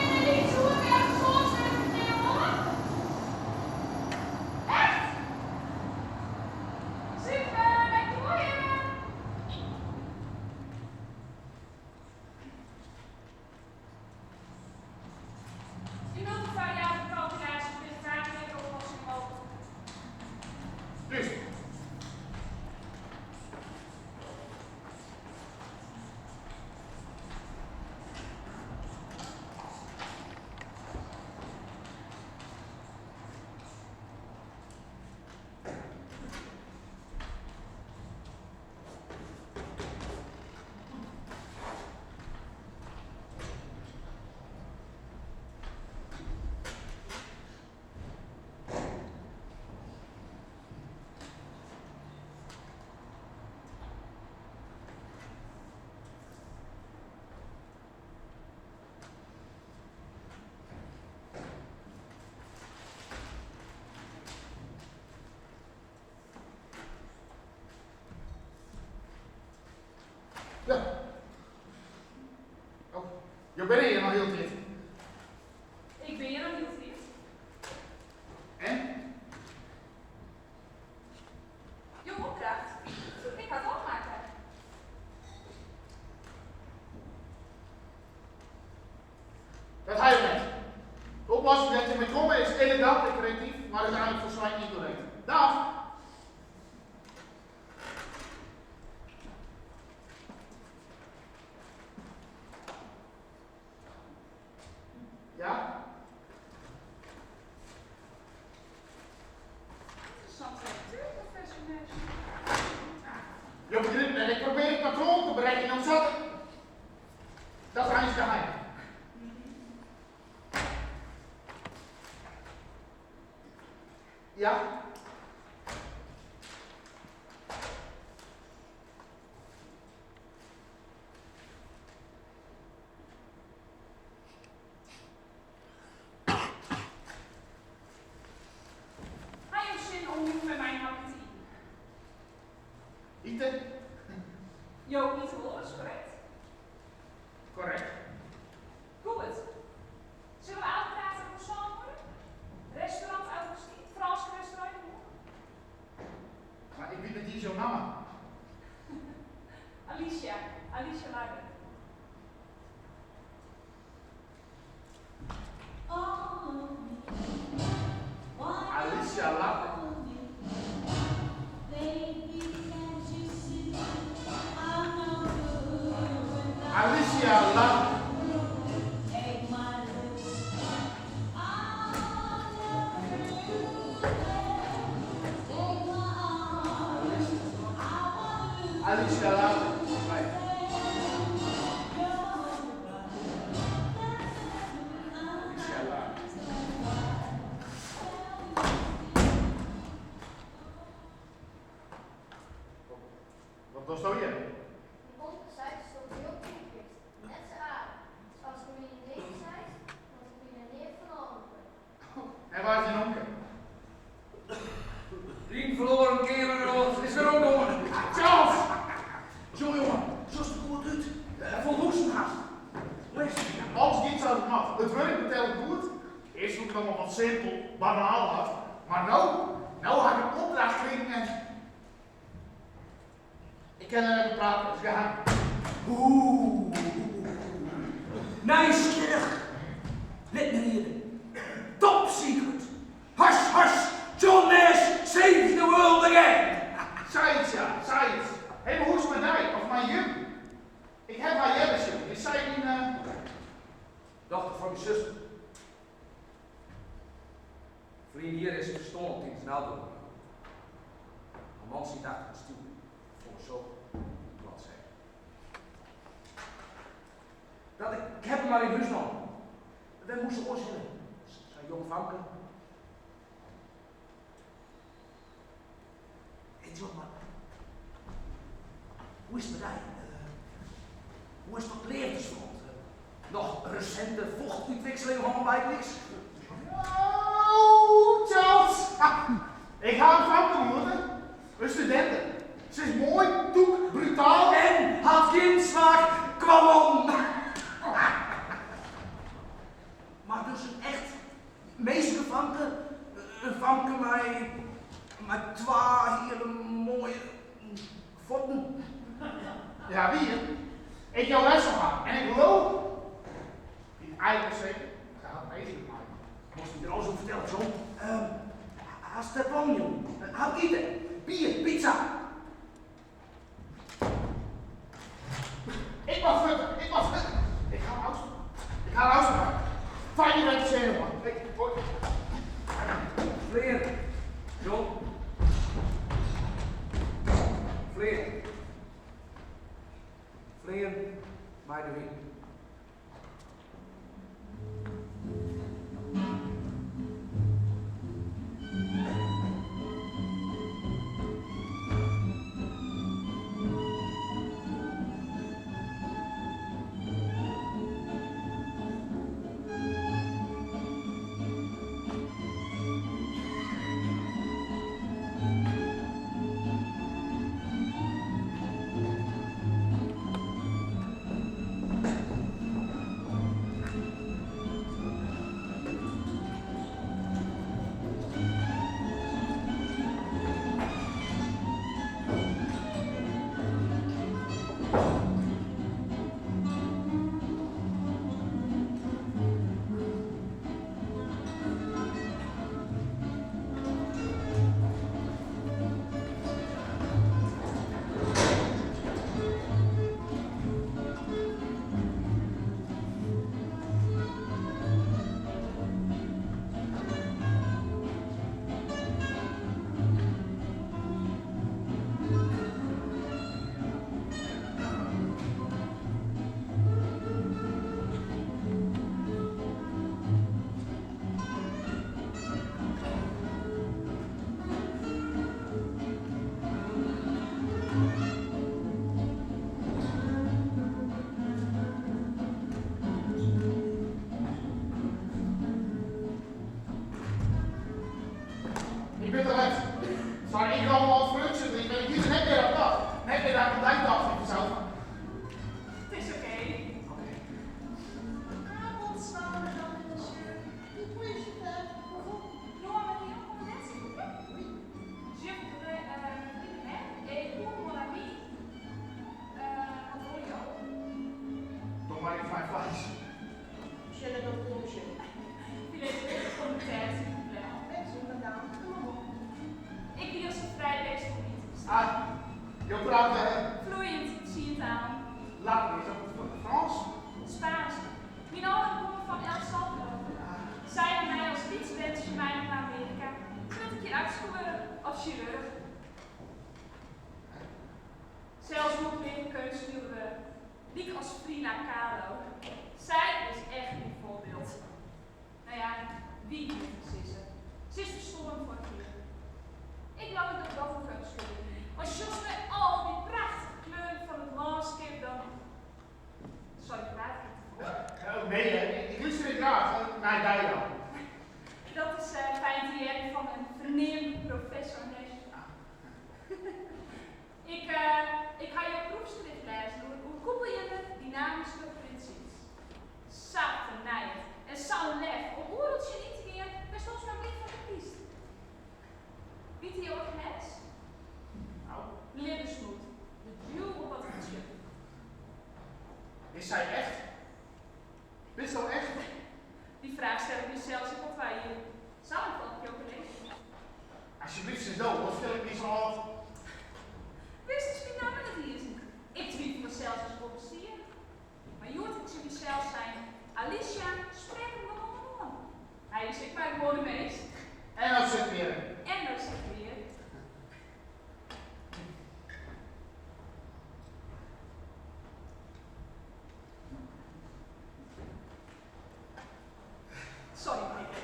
Ja. Oh, jo binne hjir noch hieltyd. Ik bin hjir noch hieltyd. En? Jo opdracht. Ik ha it ôfmakke. Dat ha jo net. De oplossing dêr't jo mei komme is elegant en kreatyf, mar úteinlik folslein ynkorrekt. Dag! Ja? Ynteressante lektuer, professor Nash. Jo begripe net, ik probearje it patroan te berekkenjen om sa te. Dat is eins geheim. Ja? Ha jo sin om jûn mei my in hapke te iten? Ite? Jo ite wolris, korrekt? Korrekt. Goed. Sille we ôfprate om sân oere? Restaurant Augustine, it Frânske restaurant yn de hoek. Mar ik wit net iens jo namme. Alicia, Alicia Larder. Alicia Larder. Alicia Larder. Alicia Larder. Alicia Larder. Wat dochsto hjir? Myn omke seit datsto hiel tûk bist, net sa aardich. Dus ast my neat seist, moat ik my der neat fan oanlûke. En wa is dyn omke? Dyn ferloaren keamergenoat is weromkommen. Charles! Sjoch jonge, sjochst der goed út. Folwoeksen hast. Hoe is it? Alles giet sa't it moat. It wurk betellet goed. Earst fûn ik it allemaal wat simpel, banaal wat. Mar no, no ha ik in opdracht krigen en ik kin der net oer prate, it is geheim. Oeh, nijsgjirrich. Lit my riede. Top secret. Hush hush, John Nash saves the world again! Sayts ja, sayts. Hé, mar hoe is it mei dy, of mei jim? Ik haw har earder sjoen. Is sy dyn. Dochter fan myn suster. Ferline jier is se ferstoarn tidens in auto-ûngelok. Har man siet achter it stjoer, folle sopen, plat sein. Dat ik haw har mar yn hûs nommen. Wêr moast se oars hinne? Sa'n jong famke. Hé John, mar hoe is it mei dy? Hoe is it op it leafdesfront? Noch resinte fochtútwikseling hân bygelyks? Oh, Charles! Ik ha in famke moete. In studinte. Se is moai, tûk, brutaal. En hat gjin smaak kwa man. Mar dus in echt minskefamke, in famke mei mei twa hiele moaie fuotten. Ja, wier. Ik jou les oan har en ik leau, dy't eigen seker, se hat minsken mei. Moatst my der alles oer fertelle, John. Hast dêr plannen jûn? Hapke ite, bier, pizza. Ik moat fuort, ik moat fuort. Ik ha in ôfspraak. Ik ha in ôfspraak. Fijn dy wer te sjen, jonge. Hey, hoi. Flean, John. Flean. Flean mei de wyn. Latin, is dat Frânsk? Spaansk. Myn âlden komme fan El Salvador. Sy ha my as lyts berntsje meinommen nei Amearika, sadat ik hjir arts koe wurde of sjirurch. Sels wol ik leaver keunstskilder wurde, lykas Frida Kahlo. Sy is echt myn foarbyld. No ja, wie moat ik sizze. Se is ferstoarn foarich jier. Ik leau dat ik dat in keunstskilder wie. As sjochst nei al dy prachtige kleuren fan it lânskip, dan. Sorry, praat ik te folle? Nee hear, ik lústerje graach nei dy dan. Dat is fijn te hearren fan in ferneamde professor Nash. Ik, ik ha jo proefskrift lêzen oer oerkoepeljende dynamyske prinsipes. Sa fernijend en sa'n lef om oeral tsjinyn te gean wêr'tst oars mar min fan bekiest. Witte jo wat ik lês? No? Libbensmoed, de djoel op wat it betsjut. Is sy echt? Bisto echt? Dy fraach stel ik mysels ek al twa jier. Sa lang folgje ik jo kolleezje. Asjebleaft sis do, oars fiel ik my sa âld. Witst is myn namme net iens. Ik twivele sels as ik wol bestie. Mar hjoed ha ik tsjin mysels sein, Alicia, sprek him gewoan oan. Hy is ek mar gewoan in minsk. En no sit we hjir. En no sit we hjir. Sorry, PC.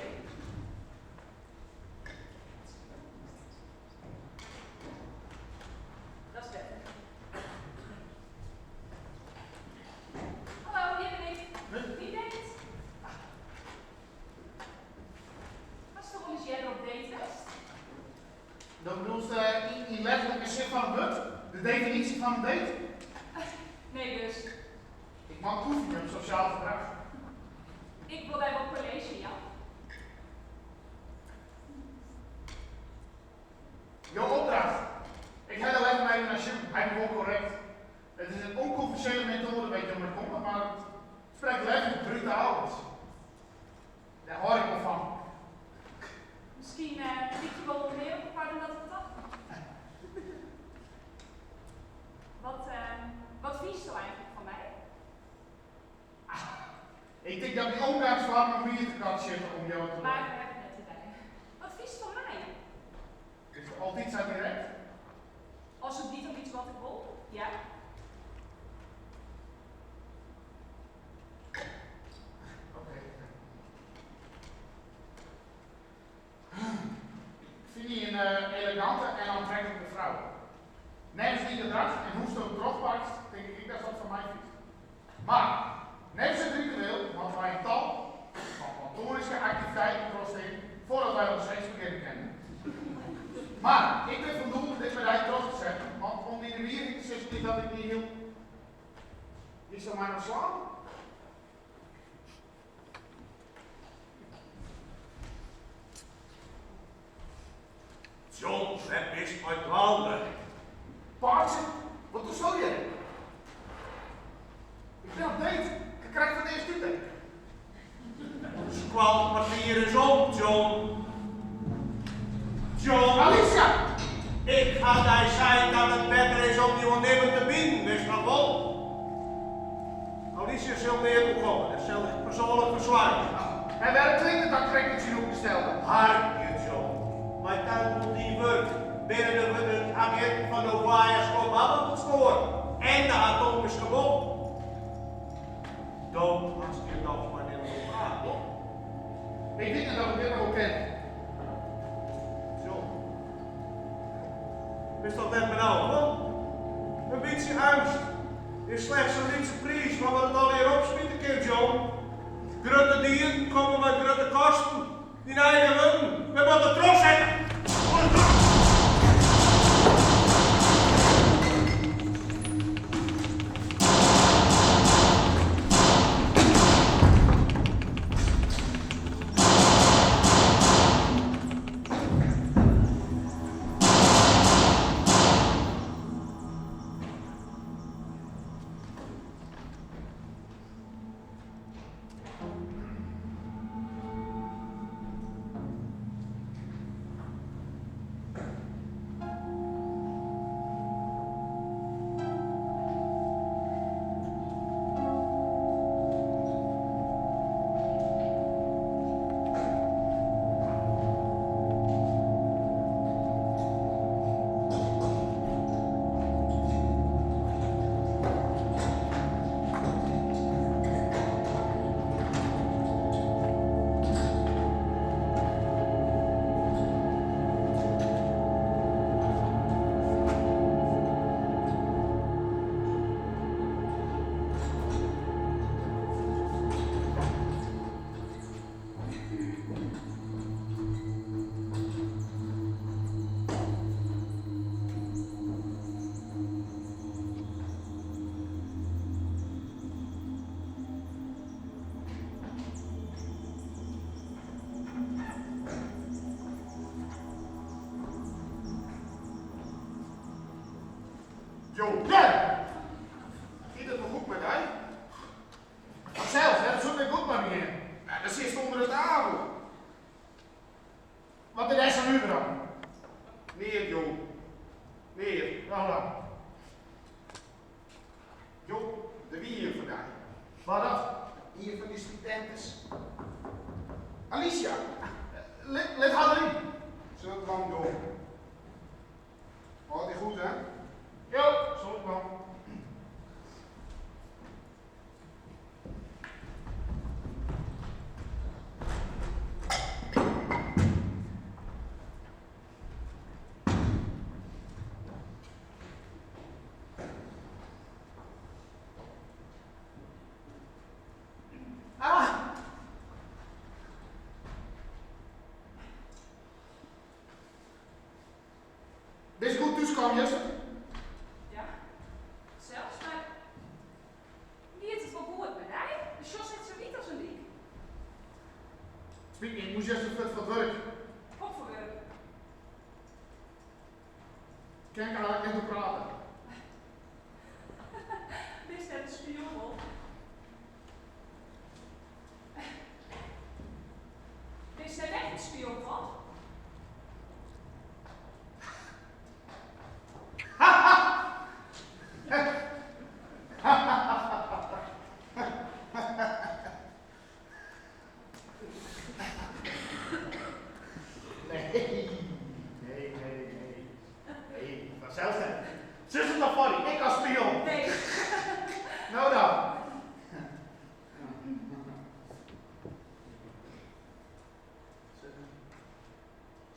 Dat is better. Hallo, hjir bin ik. Wie date? Hasto wolris earder op date west? Do bedoelst yn letterlike sin fan it wurd? De definysje fan in date? Nee dus. Ik moat oefenje op sosjaal gedrach. Ik wol dy wol kolleezje jaan. Jo opdracht. Ik ha der letter even nei sjoen, hy wie wol korrekt. It is in ûnkonvinsjonele metoade wêr't jo mei komme, mar it sprekt letterlik brutaal út. Dêr hâld ik wol fan. Miskien lykje we wol mear op elkoar dan dat we tochten. Wat, wat fynsto eigentlik fan my? Ik tink dat myn omgangsfoarmen mear te koart sjitte om jo te. Mar we hawwe it net oer dy. Wat fynst fan my? Is it altyd sa direkt? As it giet om iets wat ik wol, ja. Oké. Ik fyn dy in elegante en oantreklike frou. Neffens dyn gedrach en hoe'tsto it trochpakst, tink ik ek datst wat fan my fynst. Mar, neffens it ritueel moatte wy in tal fan platoanyske aktiviteiten trochstean foardat wy oan seks begjinne kinne. Mar, ik bin fan doel dit mei dy troch te setten, want om dy de wierheid te sizzen is dat ik dy hiel. Gisto my no slaan? John, wêr bist mei dwaande? Paatsje, wat dochsto hjir? Ik bin op date, ik krekt foar it earst út. Skoalkwartier is om, John. John. Alicia! Ik ha dy sein dat it better is om dy oan nimmen te binen, witst noch wol? Alicia sil neat oerkomme, dat sil ik persoanlik fersoargje. En wêrom klinkt it dan krekt it tsjinoergestelde? Harkje, John. Mei tank oan dyn wurk binne de aginten fan de Oaja's Obama op it spoar en de atomyske bom. Do hast hjir dochs mei nimmen oer praat, wol? Ik wit net oft ik dit noch wol ken. John. Bist dat net benaud, wol? In bytsje eangst is slechts in lytse priis foar wat it allegear opsmite kin, John. Grutte dieden komme mei grutte kosten. Dyn eigen wurden, we moatte trochsette! Jo. Ja! Giet it wol goed mei dy? Fansels, wêrom soe it net goed mei my gean? Nou, dan sitst ûnder de tafel. Wat is dêr sa nuver oan? Neat, jo. Neat. No dan. Jo, der wie ien foar dy. Wa dat? Ien fan dy studintes. Alicia. Lit, lit har deryn. Sil ik dwaan, jo. Hâld dy goed, hè? Jo, sil ik dwaan. Ah! Bist goed thúskaam juster? Ja, sels, mar giet it wol goed mei dy? Do sjochst net sa wyt as in lyk. Spyt my, ik moast juster fuort foar it wurk. Hokfoar wurk? Kin ik eigentlik net oer prate. Bist net in spion, wol? Bist net echt in spion, toch? Nee, nee, nee, nee. Nee, fansels net. Sis it noch foar dy, ik as spion. Nee. No dan.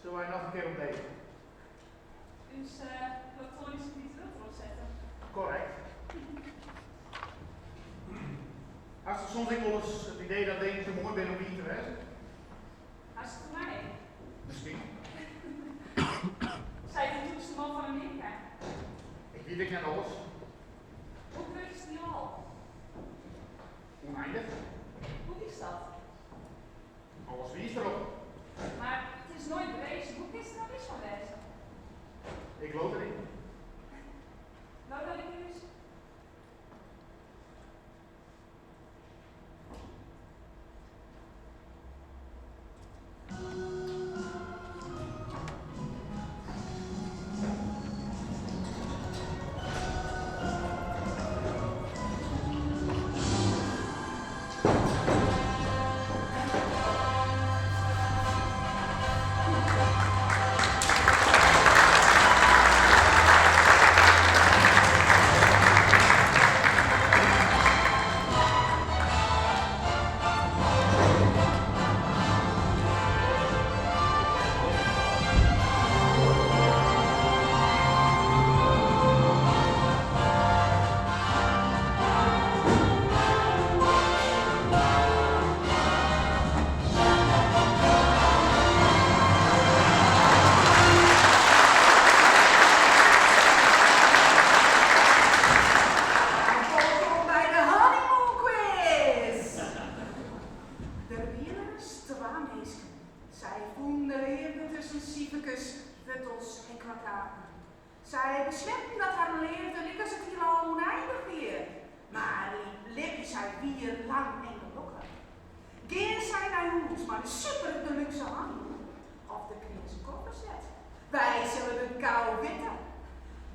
Sille wy noch in kear op date? Us platoanyske ritueel trochsette. Korrekt. Hast soms ek wolris it idee dat dingen te moai binne om wier te wêzen? Hast it oer my? Miskien. Seit de tûkste man fan Amearika. Ik wit ek net alles. Hoe grut is it hielal? Ûneinich. Hoe witst dat? Alles wiist derop. Mar it is noait bewezen, hoe kinst der dan wis fan wêze? Ik leau deryn. No dan ek ús. Wolkom by de Honeymoon Quiz! Der wiene ris twa minsken. Sy fûnen de leafde tusken siferkes, wurtels en kwadraten. Sy besletten dat harren leafde lykas it hielal ûneinich wie. Mar libje sy wier lang en gelokkich? Gean sy nei hûs mei de super deluxe honeymoon of de kreaze kofferset? Wy sille it gau witte.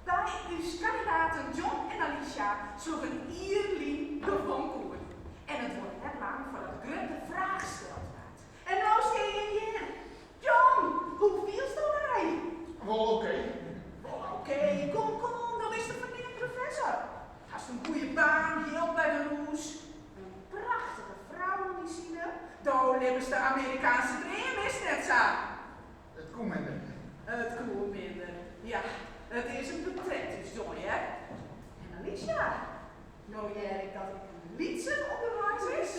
By ús kandidaten John en Alicia sloech in jier lyn de vonk oer. En it duorre net lang foardat de grutte fraach steld waard. En no stean jim hjir. John, hoe fielsto dy? Wol okee. Wol okee? Kom, kom, do bist in ferneamd professor. Hast in goeie baan, jild by de rûs. In prachtige frou oan dyn side. Do libbest de Amerikaanse dream, is 't net sa? It koe minder. It koe minder, ja. It is in portret ús John, hear. En Alicia, no hear ik dat ek in lytsen ûnderweis is.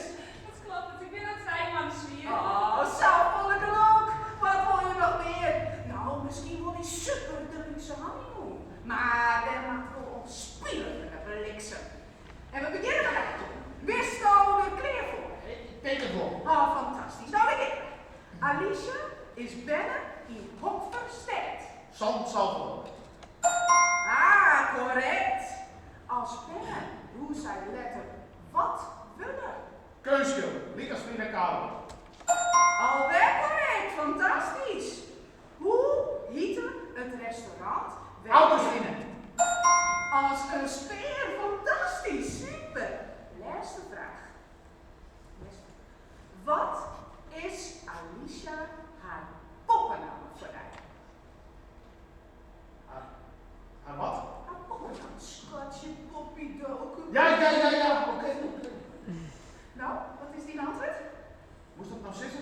Dat kloppet, ik bin al trije moanne swier. Oh, safolle gelok! Wat wolle je noch mear? No, miskien wol dy super deluxe honeymoon. Mar dêr moat wol in spylende bliksem. En we begjinne mei dy. Bisto der klear foar? Ik tink it wol. Oh, fantastysk. No, dêr gean we. Alicia is berne yn hokfoar stêd? San Salvador. Ah, korrekt. keunstskilder, lykas Frida Kahlo. Alwer korrekt, fantastysk! Hoe hjitte it restaurant wêr't. Augustine. As in spear, fantastysk, super! Lêste fraach. Wat is Alicia har poppenamme foar dy? Har, har wat? Har poppenamme. Skatsje, Poppy, Doku. Ja, ja, ja, ja, oké, oké. No, wat is dyn antwurd? Moast dat no sizze?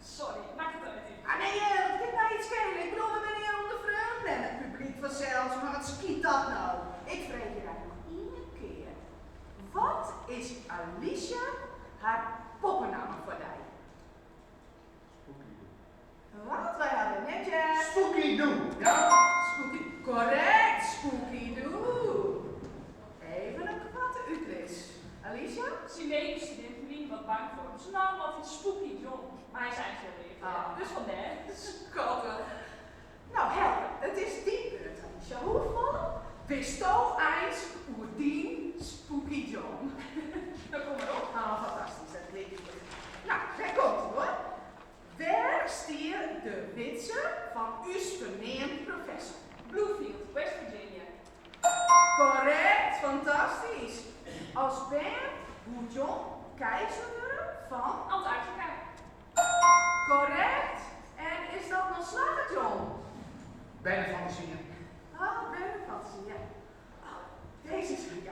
Sorry, makket dat net út. Ah nee, wat kin my it skele? Ik bedoel, we binne hjir ûnder freonen en it publyk fansels, mar wat skyt dat no? Ik freegje dy noch ien kear. Wat is Alicia har poppenamme foar dy? Spooky Doo. Wat? Wy hawwe it net heard. Spooky Doo, ja? Spooky, korrekt, Spooky Doo. Even in koarte útlis. Alicia? Syn medestudinten wienen wat bang foar him. Se namen him altyd Spooky John, mar hy is eins hiel leaf, Ah. dus fandêr. Skattich. No, helder. It is dyn beurt, Alicia. Hoefolle witsto eins oer dyn Spooky John? No, kom mar op. Ah, fantastysk, dat klinkt goed. No, dêr komt ie hoor. Wêr stie de widze fan ús ferneamd professor? Bluefield, West Virginia. Korrekt, fantastysk. As bern woe John keizer wurde fan? Antarktika. Korrekt. En is dat noch slagge, John? Bernefantasyen. Oh, bernefantasy, ja. Oh, dizze is ja.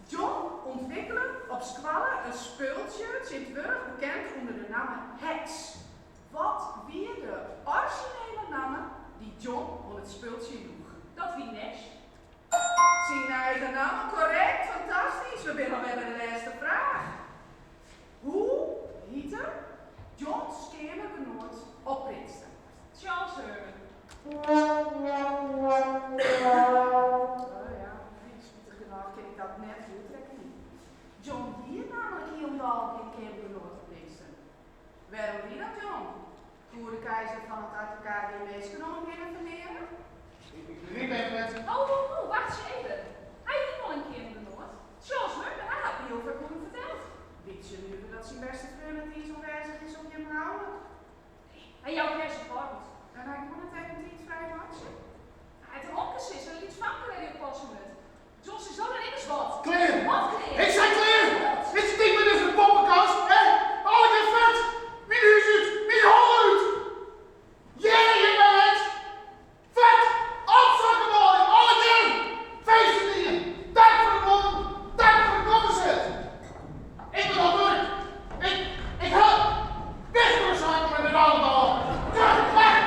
John ûntwikkele op skoalle in spultsje, tsjintwurdich bekend ûnder de namme Hex. Wat wie de orizjinele namme dy't John oan it spultsje joech? Dat wie Nash. Syn eigen namme, korrekt, fantastysk. We binne alwer by de lêste fraach. Hoe hjitte John's keamergenoat op Princeton? Charles Herman. Oh ja, nee, spitich genôch kin ik dat net oertrekken. John hie namelijk hielendal gjin keamergenoat op Princeton. Wêrom wie dat, John? Koe de keizer fan Antarktika gjin minsken om him hinne ferneare? Ik begryp even net. Ho, ho, ho, wachtsje even. Hy hie wol in keamergenoat. Charles Herman, hy hat my hiel faak oer him ferteld. Bytsje nuver dat syn bêste freon net iens oanwêzich is op jim houlik. Hy jout dêr syn kâld út. En hy koe net even tiid frij meitsje? Hy hat in omkesizzer, in lyts famke dêr't hy op passe moat. John sis no dan immers wat. Klear! Wat klear? Ik sei klear! Wat? Is it ding mei dizze poppekast, hè? Allegear fuort! Myn hûs út! Myn holle út! Hearre jim my net? Fuort! Opsokke manlju, allegear! Feesten dien! Dank foar de blommen, dank foar de kofferset! Ik moat oan it wurk! Ik, ik ha wichtigere saken mei dit allemaal! Fuort, weg!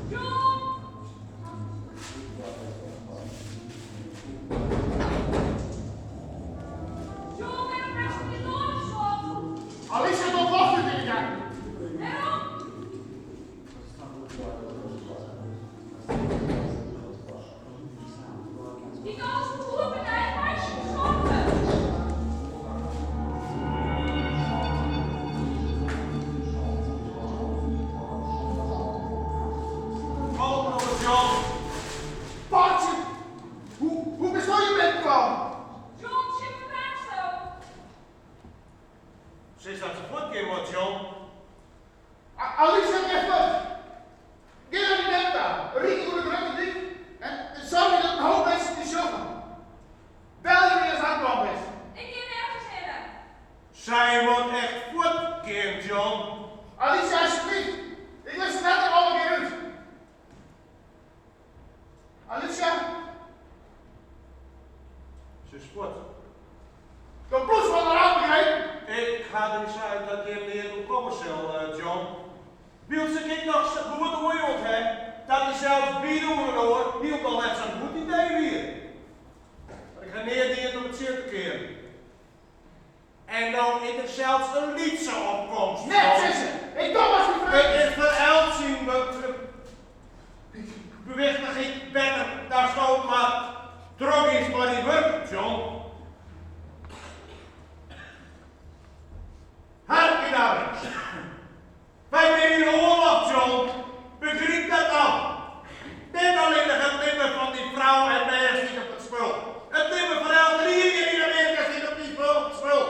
John! John, wêrom hast de doar op slot? Alicia docht loft út yn de gang. Wêrom? Dy't alles goed by dij meitsje besoarget. Kom op, John. Patsje, hoe, hoe bist no hjir binnen kaam? John, tsjin wa praatsto? Sis dat se fuortgean moat, John. Alicia, gean fuort. Gean nei Alicia, alsjeblieft. Ik lis it net noch allegear út. Alicia? Se is fuort. Do bliuwst fan har ôf, begrepen? Ik ha dy sein dat jim neat oerkomme sil, John. Wylst ik ek noch sa goed oardield ha dat dysels biede oan in oar hielendal net sa'n goed idee wie. Mar ik ha neat dien om it tsjin te kearen. En no is der sels in lytse opkomst Net fan. sizze! Ik doch as dy It frege. is foar elts syn bewichtichheid better datsto mar trochgiest mei dyn wurk, John. Harkje no ris. Wy binne yn oarloch, John. Begryp dat dan. Net allinnich it libben fan dyn frou en bern stiet op it spul. It libben fan elkenien hjir yn Amearika stiet op it spul.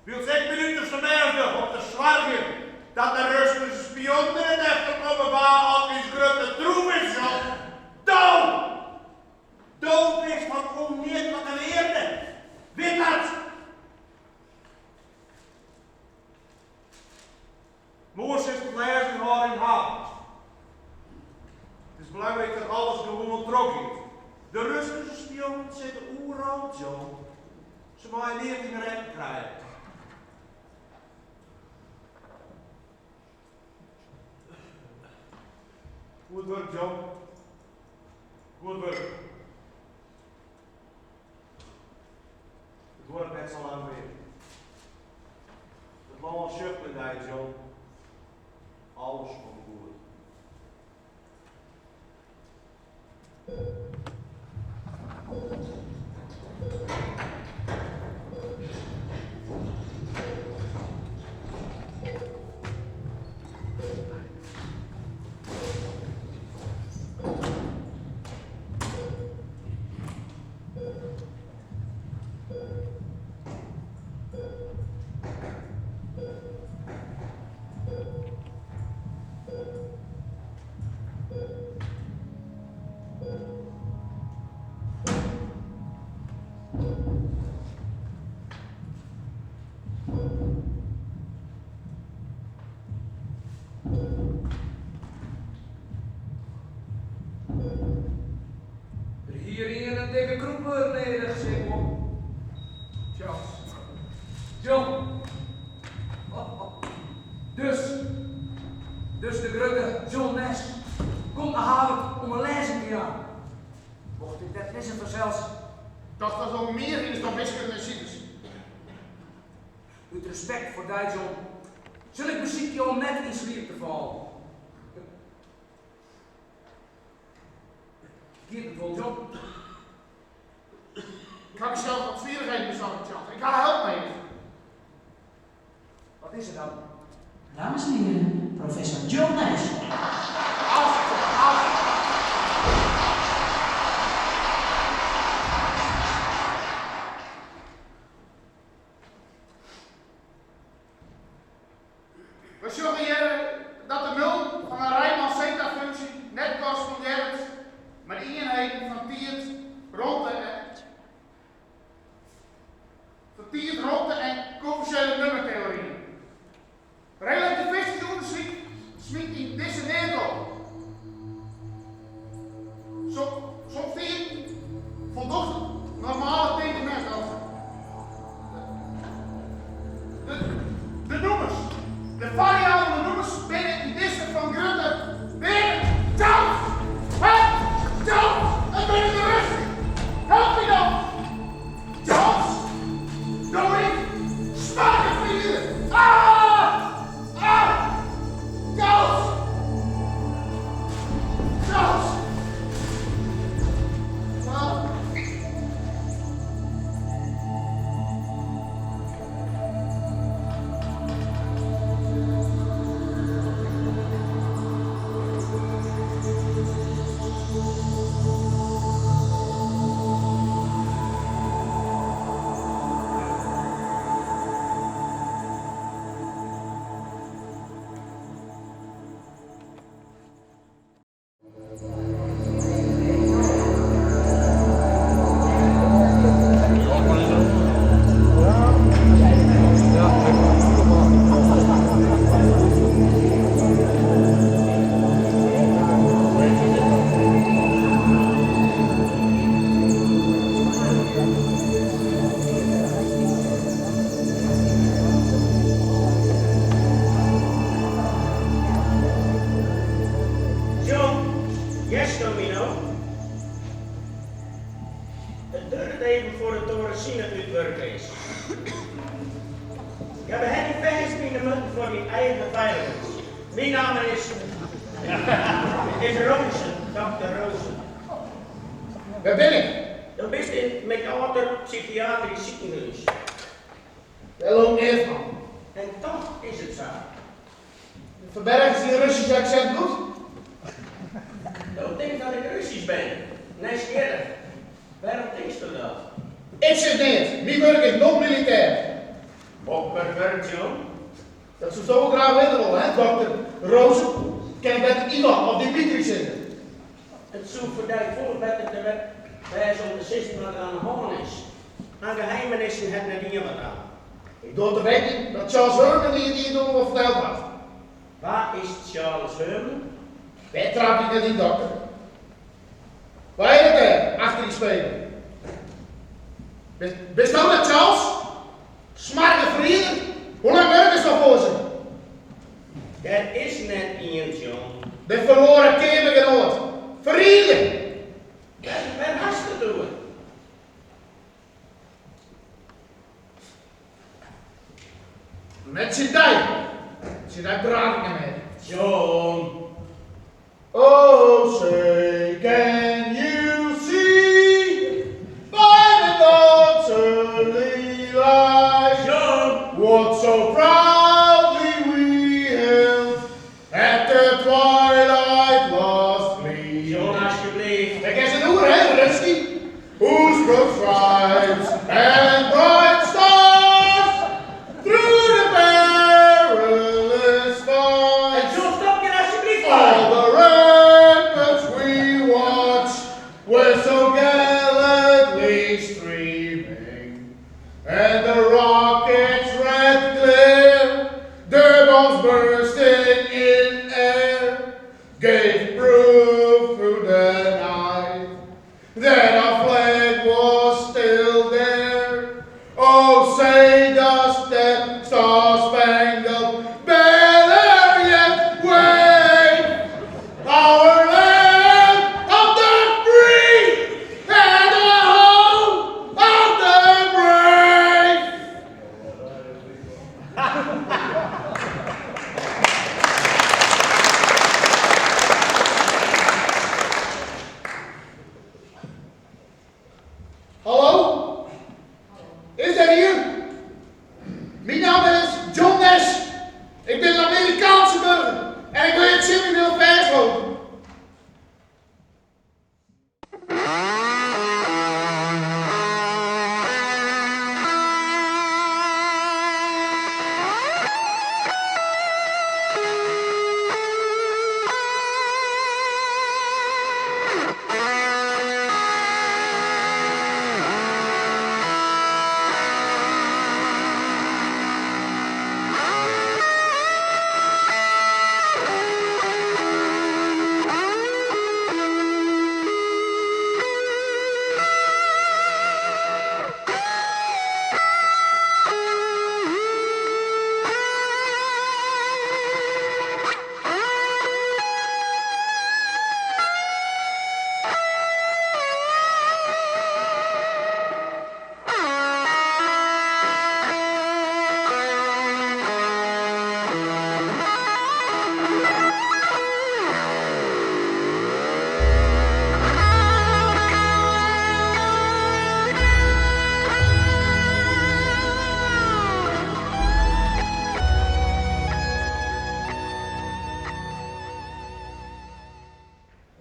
Wylst ik myn uterste bêst doch om te soargjen dat de Russyske spionnen der net efter komme wa oft ús grutte troef is, John. Do! Do bist fan ûnmjitlike wearde. Wit dat! Moarn silst de lêzing hâlde yn Harvard. It is belangryk dat alles gewoan trochgiet. De Russyske spionnen sitte oeral, John. Se meie neat yn 'e rekken krije. Goed wurk, John. Goed wurk. It duorret net sa lang mear. It lân sjocht nei dy, John. Alles komt goed. Der hie ien in dikke krûper nedich, Sikko. Charles. John. Dus, dus de grutte John Nash komt nei Harvard om in lêzing te jaan. Mocht ik net misse fansels. Tocht datsto mear hiest dan wiskunde en sifers. Ut respekt foar dy, John, sil ik besykje om net yn sliep te fallen. Giet it wol, John? Ik ha mysels wat swierrichheden besocht, Charles. Ik ha help nedich. Wat is der dan? Dames en heren, professor John Nash. Af, af. We sjogge hjir dat de nul fan in Riemann-zeta-funksje net korrespondearret mei de ienheden fan tiid, romte en fan tiid, romte en koöffisjele nummerteoryen. Relativistysk ûndersyk smyt yn dizze neat op. Somtiden foldocht it normale tinken net dat de nûmers, de fariabele nûmers. eigen feiligens. Myn namme is is Rozen, dokter Rozen. Wêr bin ik? Do bist yn MacArthur Psychiatrysk Sikehûs. Dêr leau ik neat fan. En toch is it sa. Ferbergest dyn Russyske aksint goed? Do tinkst dat ik Russysk bin? Nijsgjirrich. Wêrom tinksto dat? Ik sis neat. Myn wurk is non-militêr. Hokker wurk, John? Dat soesto wol graach witte wolle, hè, dokter Rozen? Kin ik better Ivan of Dimitri sizze? It soe foar dy folle better te wêze om te sizzen wat der oan 'e hân is. Oan geheimenissen hat net ien wat oan. Ik doar te wetten dat Charles Herman dy it ien en oar wol ferteld hat. Wa is Charles Herman? Dêr trapje ik net yn, dokter. Wa is it dêr, achter dy spegel? Bisto dat, Charles? Smarge ferrieder? Hoe lang wurkest al foar se? Der is net ien, John. De ferloaren keamergenoat. Ferrieder! Wêr hast it oer? Net tsjin dy. Tsjin dy praat ik net mear. John. Oh, say can you see by the dawn's early light John. What so proudly we hailed at the twilight's last gleaming. John, asjebleaft. Dêr kinst it oer, hè, Rusty? Whose broad stripes and bright stars through the perilous fight John, stop hjir asjebleaft O'er mei. the ramparts we watched were so gallantly streaming And the rocket's red glare, the bombs bursting in air Gave proof through the night that our flag was still there. Oh, say does that star-spangled banner yet wave? Our land of the free and the home of the brave. Hallo? Is der ien? Myn namme is John Nash. Ik bin in Amerikaanske burger en ik wurd hjir tsjin myn wil fêstholden.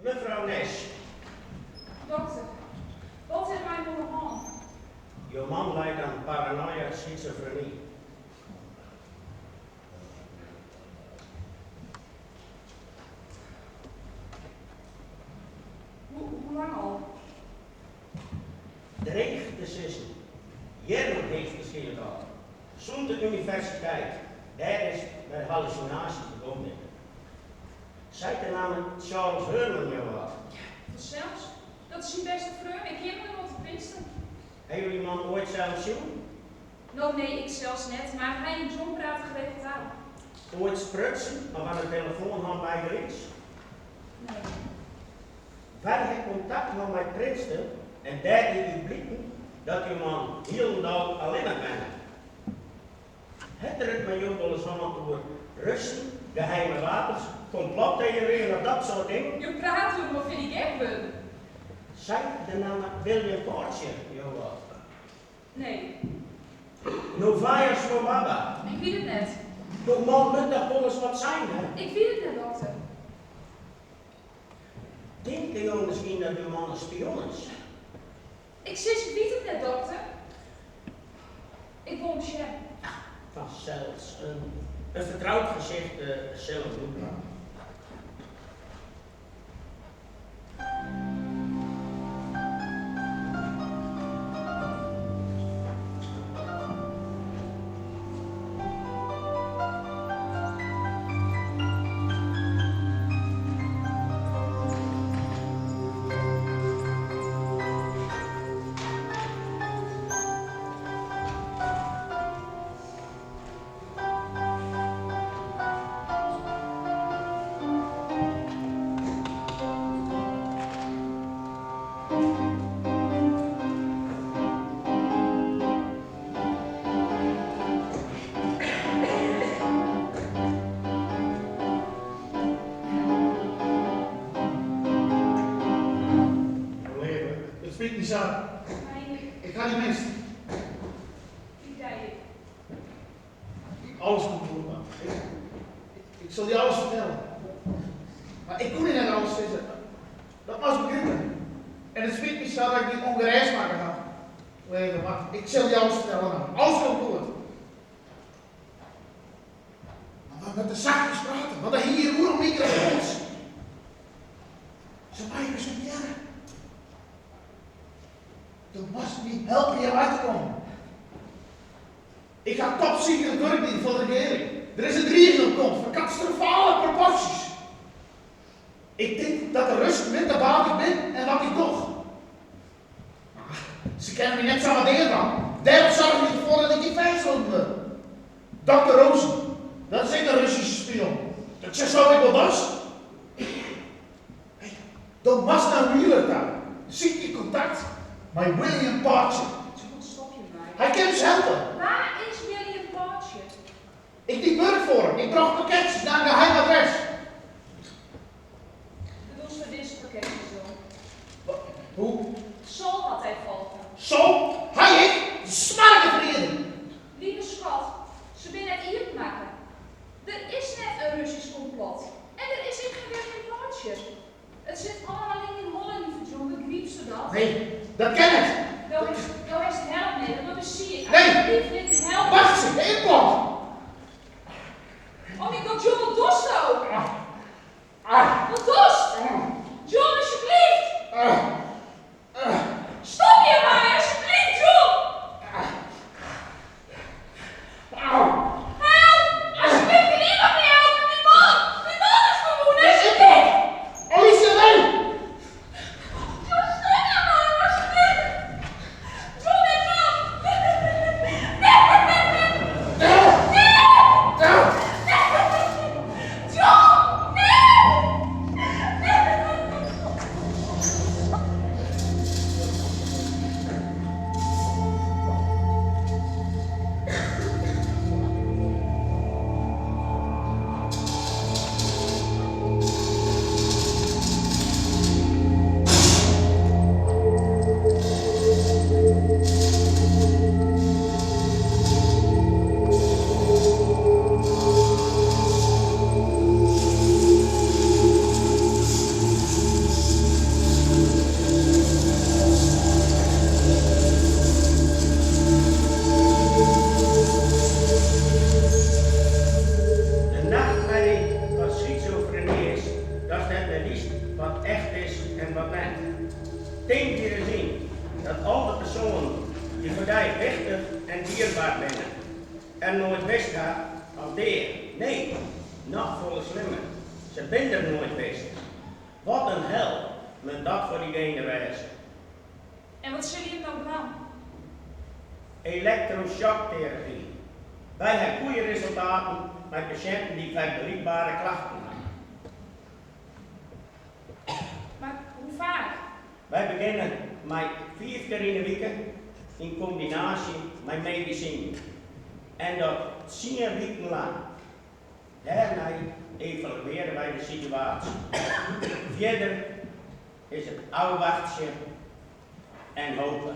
Mefrou Nash. Dokter, wat is mei my oan 'e hân? Jo man lijt oan paranoia schizofrenie. Hoe lang al? Dreech te sizzen. Jierren heechstwaarskynlik al. Sûnt de universiteit. Dêr is de hallusinaasjes begûn binne. Seit de namme Charles Herman jo wat? Ja, fansels. Dat is syn bêste freon. Ik ken him wol te Princeton. Hawwe jo dy man oait sels sjoen? No, nee, ik sels net, mar hy en John prate geregeld ôf. Oait sprutsen of oan de telefoan hân bygelyks? Nee. Wy ha kontakt hân mei Princeton en dêr die út bliken dat jo man hielendal allinnich wennet. Hat er it mei jo wolris hân oer Russen, geheime wapens, komplotteoryen of dat soart dingen? Jo prate oer my of bin ik gek wurden. Seit de namme William Porcher jo wat? Nee. Novaya Svoboda. Ik wit it net. Jo man moat toch wolris wat sein ha? Ik wit it net, dokter. Tinke jo miskien dat jo man in spion is? Ik sis, ik wit it net, dokter. Ik wol him sjen. Fansels, in fertroud gesicht sil him goed dwaan. Leave, it spyt my sa. Ik ha dy mist. Alles komt goed, man. Ik sil dy alles fertelle. Mar ik koe dy net alles sizze. Dat moatst begripe. En it spyt my sa dat ik dy ûngerêst makke haw. Leave, mar ik sil dy alles fertelle no. Alles komt goed. Mar we moatte sachtjes prate, want der hingje hjir oeral mikrofoans. Se meie ús net hearre. Do moatst my helpe hjirwei te kommen. Ik ha top secret wurk dien foar de regearing. Der is in driging op komst fan katastrofale proporsjes. Ik tink dat de Russen witte wa't ik bin en wat ik doch. Mar se kinne my net samar deadwaan. Dêrom soargje ik derfoar dat ik hjir fêstholden wurd. Dokter Rosen, dat is ek in Russyske spion. Dat sesto ek wol dochs? Hey, do moatst nei Wheeler ta. Sykje kontakt mei William Parcher. John, stop hjirmei. Hy kin ús helpe. Wa is William Parcher? Ik die wurk foar him. Ik brocht pakketsjes nei in geheim adres. Bedoelst foar dizze pakketsjes dan? Hoe? Sol hat dy folge. Sol? Hy ek? Dy smoarge ferrieder! Lieve skat, se binne net iepenmakke. Der is net in Russysk komplot en der is ek gjin William Parcher. It sit allemoar yn dyn holle, lieve John, begrypsto dat? Nee, dat kin net. Do do hast help nedich, do bist siik. Nee! Alsjeblieft, lit dy helpe. Wachtsje, de ynplant! Oh myn god, John, wat dochsto? Wat dochst? John, alsjeblieft! Stop hjirmei, alsjeblieft, John! Help! Alsjeblieft, kin iemand my helpe? Myn man, myn man is ferwûne, alsjeblieft! Alicia, nee! John, stop hjirmei, alsjeblieft! John, net dwaan! Nee! Nee! John, nee! De nachtmerrie fan schizofreny is datst net mear witst wat echt is en wat net. Tink dy ris yn dat al de persoanen dy't foar dy wichtich en dierber binne, der noait west ha of dea. Nee, noch folle slimmer, se binne der noait west. Wat in hel moat dat foar dygene wêze. En wat sille jim no dwaan? Elektroshocktherapy. Wy ha goede resultaten mei pasjinten dy't fergelykbere klachten ha. Mar hoe faak? Wy begjinne mei fiif kear yn 'e wike yn kombinaasje mei medisinen. En dat tsien wiken lang. Dêrnei evaluearje wy de situaasje. Fierder is it ôfwachtsjen en hope.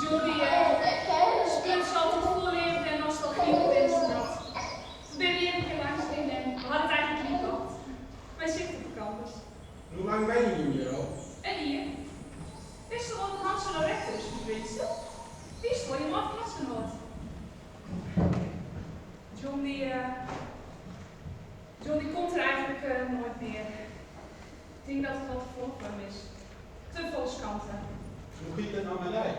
Johnny spruts altyd fol leafde en nostalgy oer Winsterwâld. We binne hjir in kear langs riden en we hawwe it eigentlik lyk kocht. Mei sicht op de kampus. Hoe lang wenje jim hjir al? In jier. Witsto wol dat Hans no rektor is fan Princeton? Witst wol, jim âld klasgenoat. John dy, John dy komt der eigentlik noait mear. Ik tink dat it wat te folle foar him is. Te folle skamte. Hoe giet it no mei dy?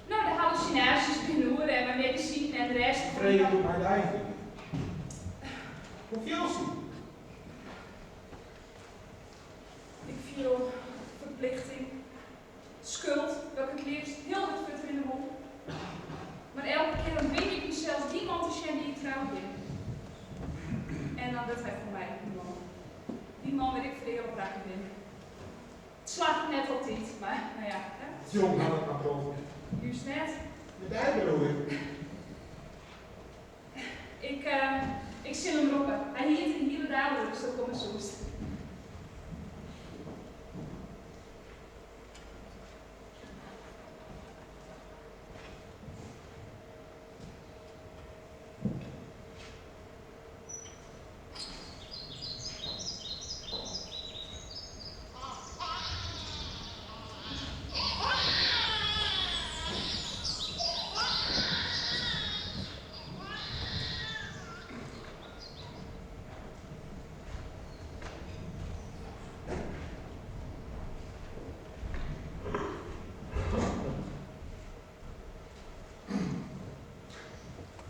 No, de hallusinaasjes binne oer en mei medisinen en de rêst. Frege hoe it mei dy giet. Hoe fielst dy? Ik fiel ferplichting, skuld, dat ik it leafst hiel hurd fuortrinne wol. Mar elke kear dan dwing ik mysels dy man te sjen dy't ik troud bin. En dan wurdt hy foar my ek in man. Dy man wêr't ik fereale op rakke bin. It slagget net altyd, mar no ja, hè. Jong hat it mar troffen. Júst net. Mei dy bedoel ik. Ik, ik sil him roppe. Hy hie it der de hiele dei oer datsto komme soest.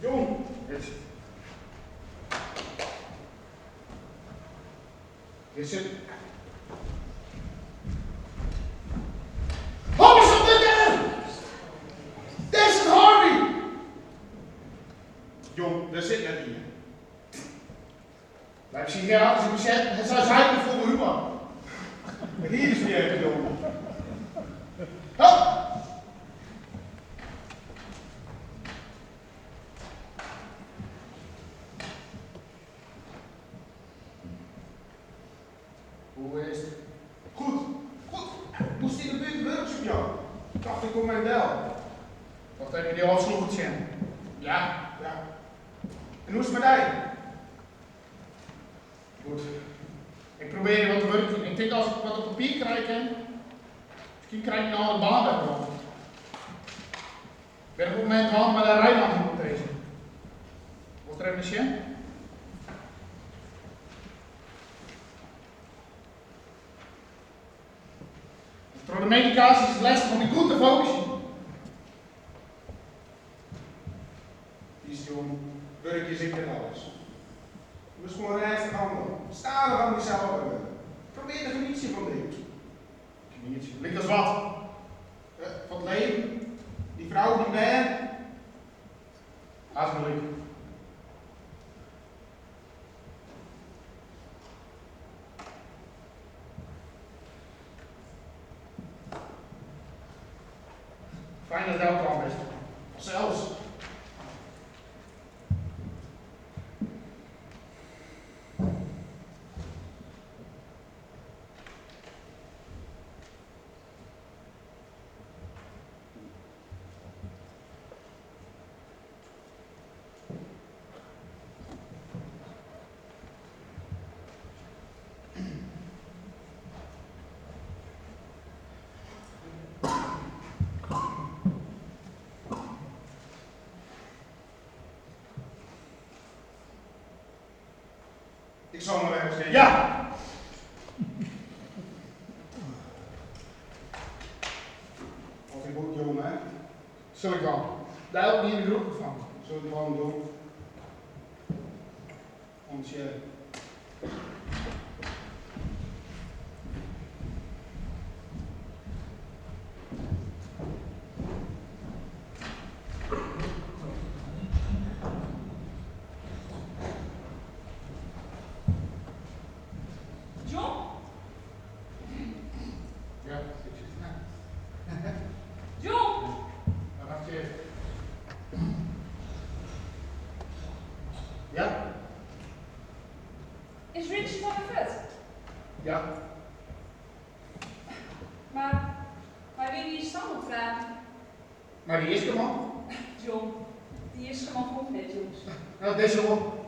Jong, is. Hjir sit. Hop is op de deur! Dêr sit Harvey! Jong, der sit net ien. By psychiatryske pasjinten hat sy sein gefoel foar humor. It hier is my jong. Hop! Hoe is it? Goed, goed. Moast yn de buert workshop jaan. Tocht ik kom even del. Tocht even dy âld slûger sjen. Ja, ja. En hoe is it mei dy? Goed. Ik probearje wat te wurkjen. Ik tink as ik wat op papier krije kin, miskien krij ik myn âlde baan wer werom. Ik bin op it momint dwaande mei de Riemann-hypoteze. Wolst der even nei sjen? Troch de medikaasje is it lestich om my goed te fokusjen. Witst jong, wurk is ek net alles. Moatst gewoan rêstich. Genietsje. Lykas wat? Fan it leven, dyn frou, dyn bern. Hast gelyk. Fijn datst delkaam bist. Fansels. Ik sil mar ergens gean. Ja! As ik goed jong, hè? Sil ik dwaan. Dêr helpt my yn de groep fan. Sil ik dwaan, jong. Oant sjen. John? Ja, ik sit der. John? Ja, wacht even. Ja? Is Richard alwer fuort? Ja. Mar mei wa giest dan wol praten? Mei dy jiskeman? John, dy jiskeman komt net jûns. No, dizze wol.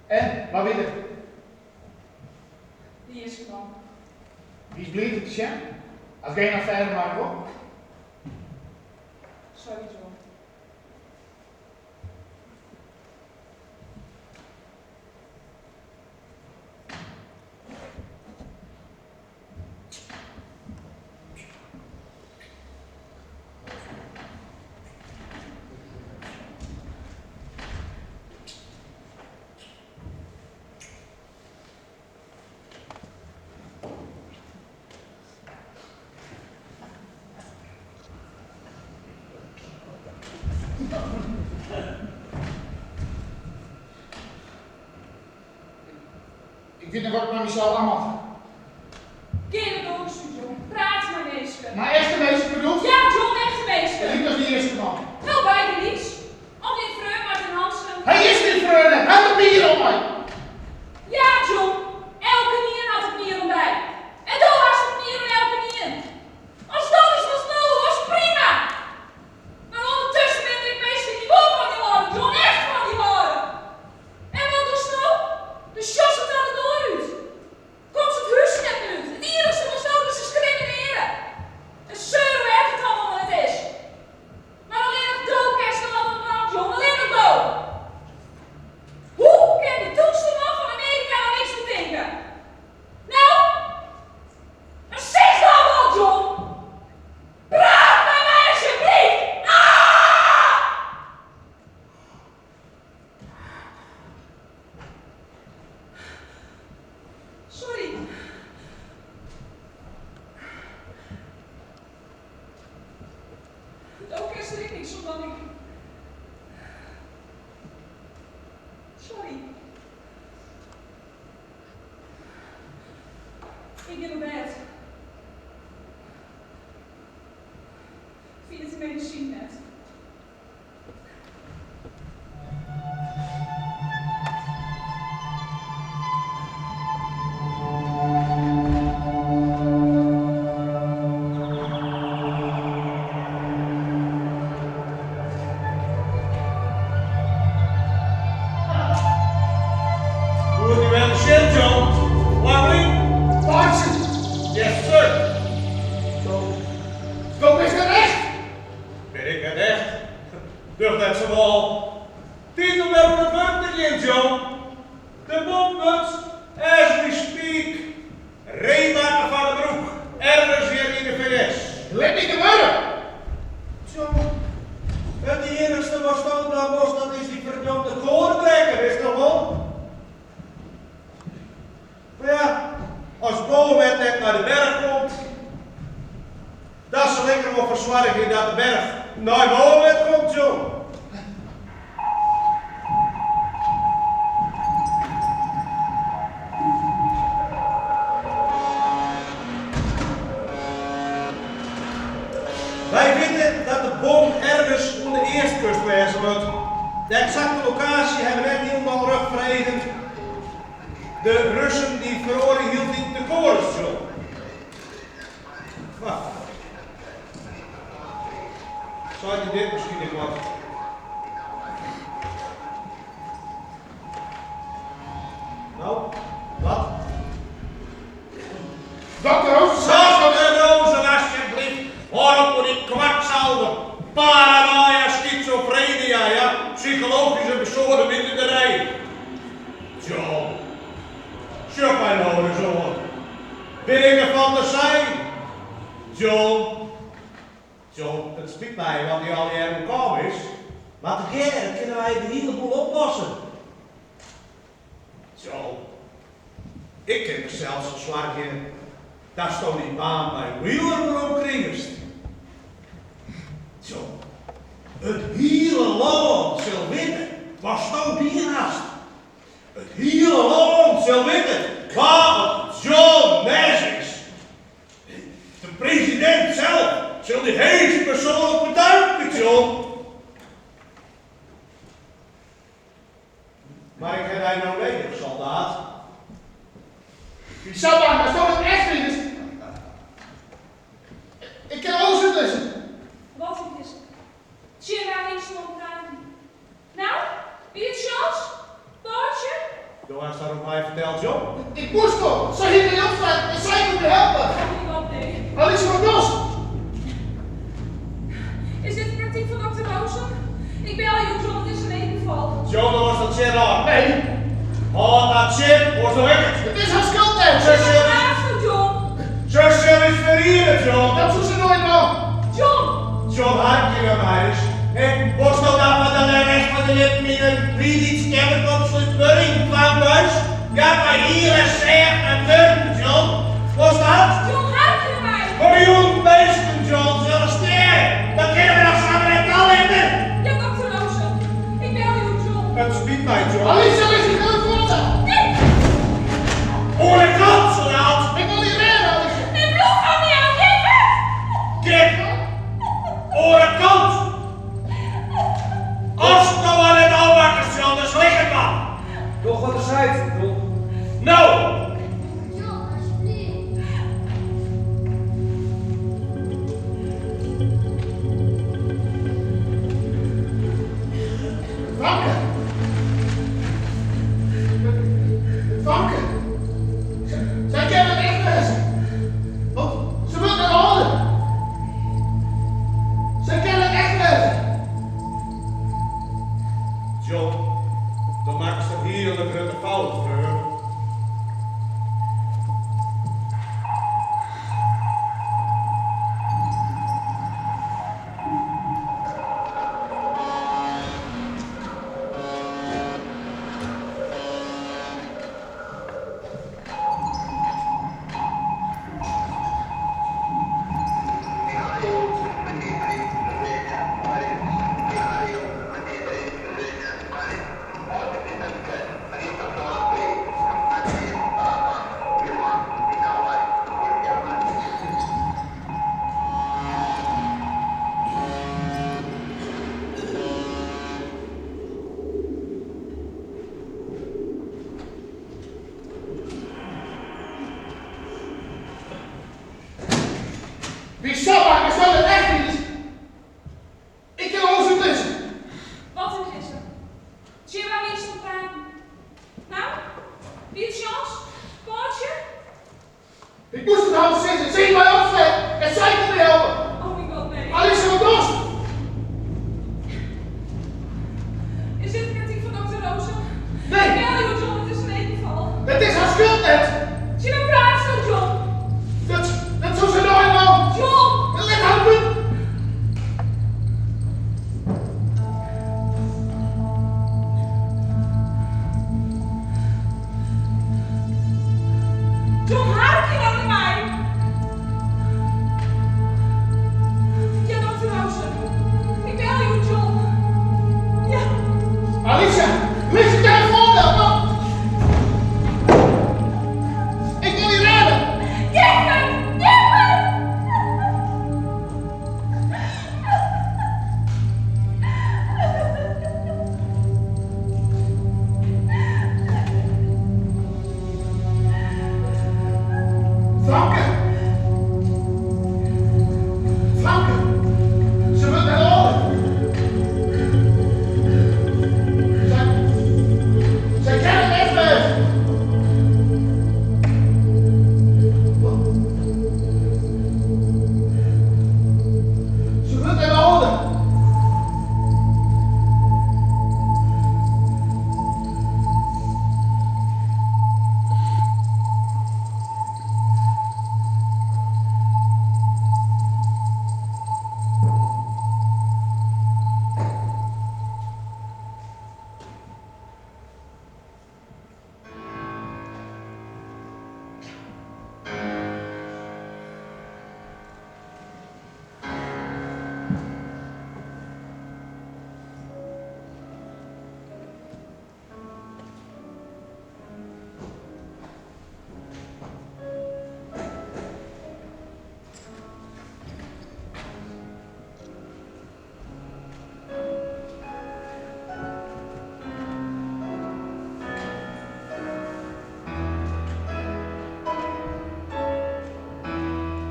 En, wa wie der? Dy jiskeman. Wiest bliid dy te sjen? Hast gjin affêre mei him wol? Sorry, John. Ik wit net wat ik mei mysels oan moat. Gean de doar út, John. Praat mei minsken. Mei echte minsken bedoelst? Ja, John, echte minsken. Lykas dy jiskeman. No, bygelyks. Of dyn freon Martin Hansen. Hy is myn freon net. Hy hat in bier om my. Ja, John. Elkenien hat it mier om dy. En do hast it mier om elkenien. As dat is watst no wolst, prima. Mar ûndertusken binne der ek minsken dy't wol fan dy hâlde, John, echt fan dy hâlde. En wat dochst no? Do sjochst it ta de doar út. Komst it hús net mear út. It iennichste watst no dochst is kriminearje. En seur hoe erch it allemaal net is. Mar allinnich do kinst der wat oan dwaan, John, allinnich do. Hoe kin de tûkste man fan Amearika dan niks betinke? No, mar sis dan wat, John! Praat mei my asjebleaft! Ah! Sorry. Do kinst der ek niks oan dwaan, ik. Sorry. Ik gean op bêd. Fyn it medisyn net. Goed dy wer te sjen, John. Lang lyn. Parson! Yes, sir. Do, do bist net echt! Bin ik net echt? Docht net sa wol. Tiid om wer oan it wurk te gean, John. De bom wurdt, as we speak, reemakke foar de brûk, ergens hjir yn de VS. soargje dat de berch nei Boalsert komt, John. Wy witte dat de bom ergens oan de eastkust wêze moat. De eksakte lokaasje hawwe we net hielendal rjocht foar eagen. De Russen dy feroarje hieltyd de koades, John. Wacht. Seit dy dit miskien ek wat? No, wat? Dokter Rozen. Dokter Rozen, asjebleaft, hâld op oer dy kwaksalver, paranoia, schizofrenia, ja, psychologyske besoademiterderij. John, sjoch my no ris oan. Bin ik in fantasij? John, John, it spyt my wat dy allegear oerkaam is, mar tegearre kinne wy de hiele boel oplosse. John, ik kin der sels foar soargje datsto dyn baan by Wheeler werom krigest. John, it hiele lân sil witte watsto dien hast. It hiele lân sil witte wa oft John Nash is. De presidint sels sil dy heechstpersoanlik betanke, John. Mar ik ha dy no nedich, soldaat. Wie sa bang datsto it echt wiest. Ik kin alles útlizze. Wat útlizze? Tsjin wa wiest oan it praten? No, wie it Charles? Patsje? Do hast har oer my ferteld, John. Ik moast toch! Sy hie my opsletten en sy koe my helpe. Wat nee. Alicia, wat dochst? Is dit de praktyk fan dokter Rozen? Ik belje jo, John, it is in needgefal. John, do wolst dat tsjin hâlde. Nee. Hâld dat tsjin, oars doch ik it. It is har skuld net. Se sil ús. Praatsto, John? Se sil ús ferriede, John. Dat soe se noait dwaan. John! John, harkje nei my ris. Hè, wolsto dan foar de rest fan dyn libben yn in rydtskeamer opsluten wurde yn in twangbuis? Ja, mei hiele sêfte wurden, John. Wolst dat? John, harkje nei my! Miljoenen minsken, John, sille stjerre. Dat kinne we dochs samar net talitte? Ja, dokter Rozen, ik belje jo, John. It spyt my, John. Alicia, lis dy telefoan del. Nee! Oan de kant, soldaat! Ik wol dy rêde, Alicia. Myn bloed fan my ôf, gean fuort! Gean oare kant! Ast no har net ôfmakkest, John, dan slik ik har. Doch wat er seit, John. No! John.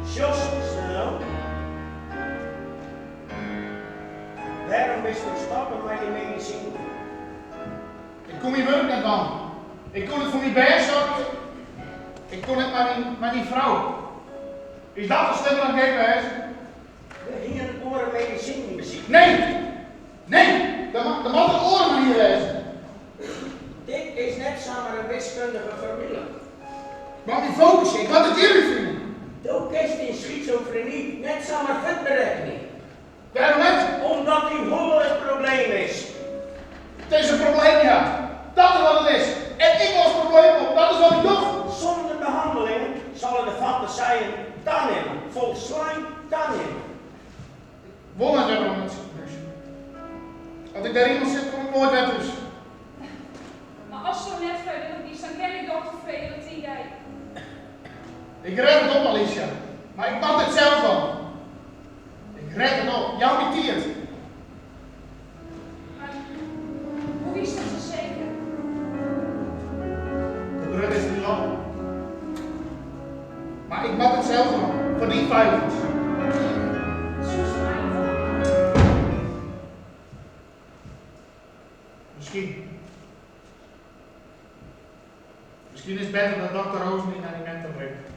Sjochst se no? Wêrom bisto stoppe mei dy medisinen? Ik koe myn wurk net dwaan. Ik koe net foar myn bern soargje. Ik koe net mei myn, mei myn frou. Is dat al slimmer dan gek wêze? We hienen oare medisinen besykje. Nee! Nee! Der der moat in oare manier wêze. Dit is net samar in wiskundige formule. Moat my fokusje, ik moat it hjir útfine. Do kinst dyn schizofreny net samar fuortberekkenje. Wêrom net? Omdat dyn holle it probleem is. It is in probleem, ja. Dat is wat it is. En ik los problemen op, dat is wat ik doch. Sûnder behanneling sille de fantasijen tanimme, folslein tanimme. Ik wol net wer werom nei it sikehûs. As ik dêr ienris sit, kom ik noait wer thús. Mar asto net frijwillich giest, dan ken ik dokter freegje dat dy dy. Ik rêd it op, Alicia. Mar ik moat dit sels dwaan. Ik rêd it op. Jou my tiid. Mar hoe witst dat sa seker? Hoe grut is dyn lobby? Mar ik moat it sels dwaan, foar dyn feiligens. Soest my wol. Miskien. Miskien is it better dat dokter Rozen dy nei dyn mem ta bringt.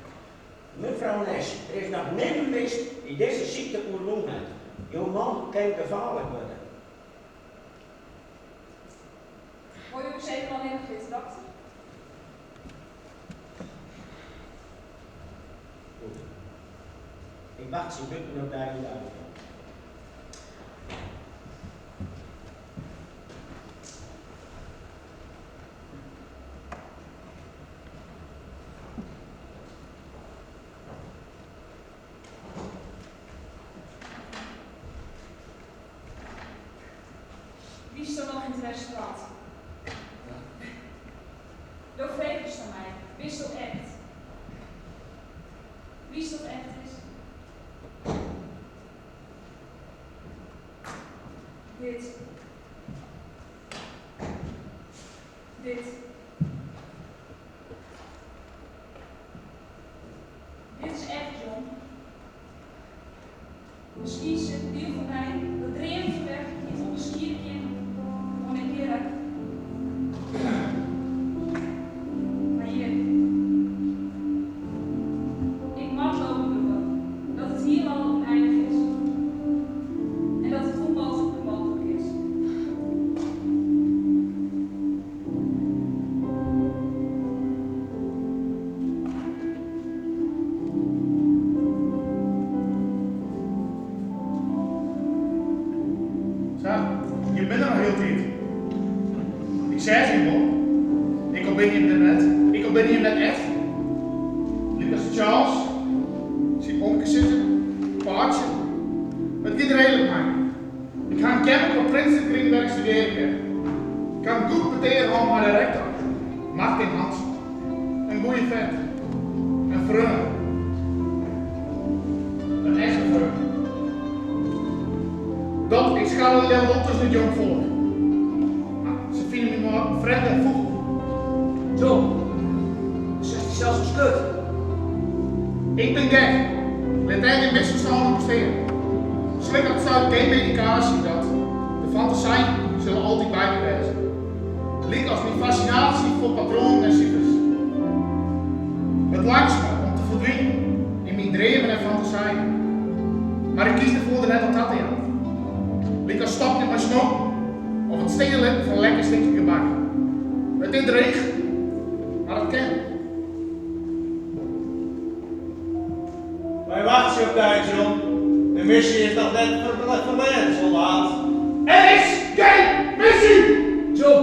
Mefrou Nash, der is noch nimmen west dy't dizze sykte oerwûn hat. Jo man kin gefaarlik wurde. Wolle jo ús even allinnich litte, dokter? Goed. Ik wachtsje bûten op dy yn de auto. Wiesto noch yn it restaurant? Do fregest oan my, bisto echt? Witst wat echt is? Dit. Dit. Dit is echt, John. Miskien sit in diel fan my dat dreamen fan werklikheid ûnderskiede kin oan negearre. Mar hjir. Ik moat leauwen bliuwe dat it hielal ûneinich is en dat it ûnmooglike mooglik is. Sa, jim binne der noch hieltyd. Ik seach jim wol. Ek al binne jim der net, ek al binne jim net echt. Lykas Charles, syn omkesizzer, paatsje. It giet reedlik mei my. Ik ha in keamer op Princeton krigen wêr't ik studearje kin. Ik ha in goed petear hân mei de rektor, Martin Hansen. In goeie fent. In freon. In echte freon. Dat, ik skarrelje leaver wol tusken it jongfolk. Mar se fine my mar in frjemde fûgel. John, do setst dysels op skut. Ik bin gek. Lit dêr gjin misferstân oer bestean. Slik op it stuit gjin medikaasje, dat de fantasijen sille altyd by my wêze. Lykas myn fassinaasje foar patroanen en sifers. It langstme om te ferdwinen yn myn dreamen en fantasijen. Mar ik kies derfoar der net oan ta te jaan. Lykas stopjen mei smoken of it stean litten fan in lekker stikje gebak. It is dreech, mar it kin. Wy wachtsje op dy, John. De missy is noch net ferlern, soldaat. Er is gjin missy! John!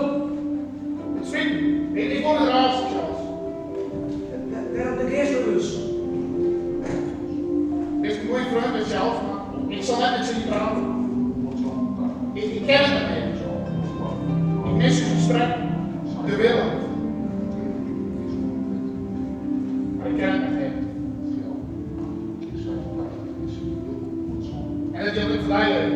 It spyt my. Ik wol net rêze, Charles. Wêrom negearst do ús? Bist in goeie freon mei Charles, mar ik sil net mear tsjin dy prate. Ik ken it net mear. Ik mis ús gesprekken, de wille. Mar ik ken it net mear. En dat jildt ek foar dy, Leo.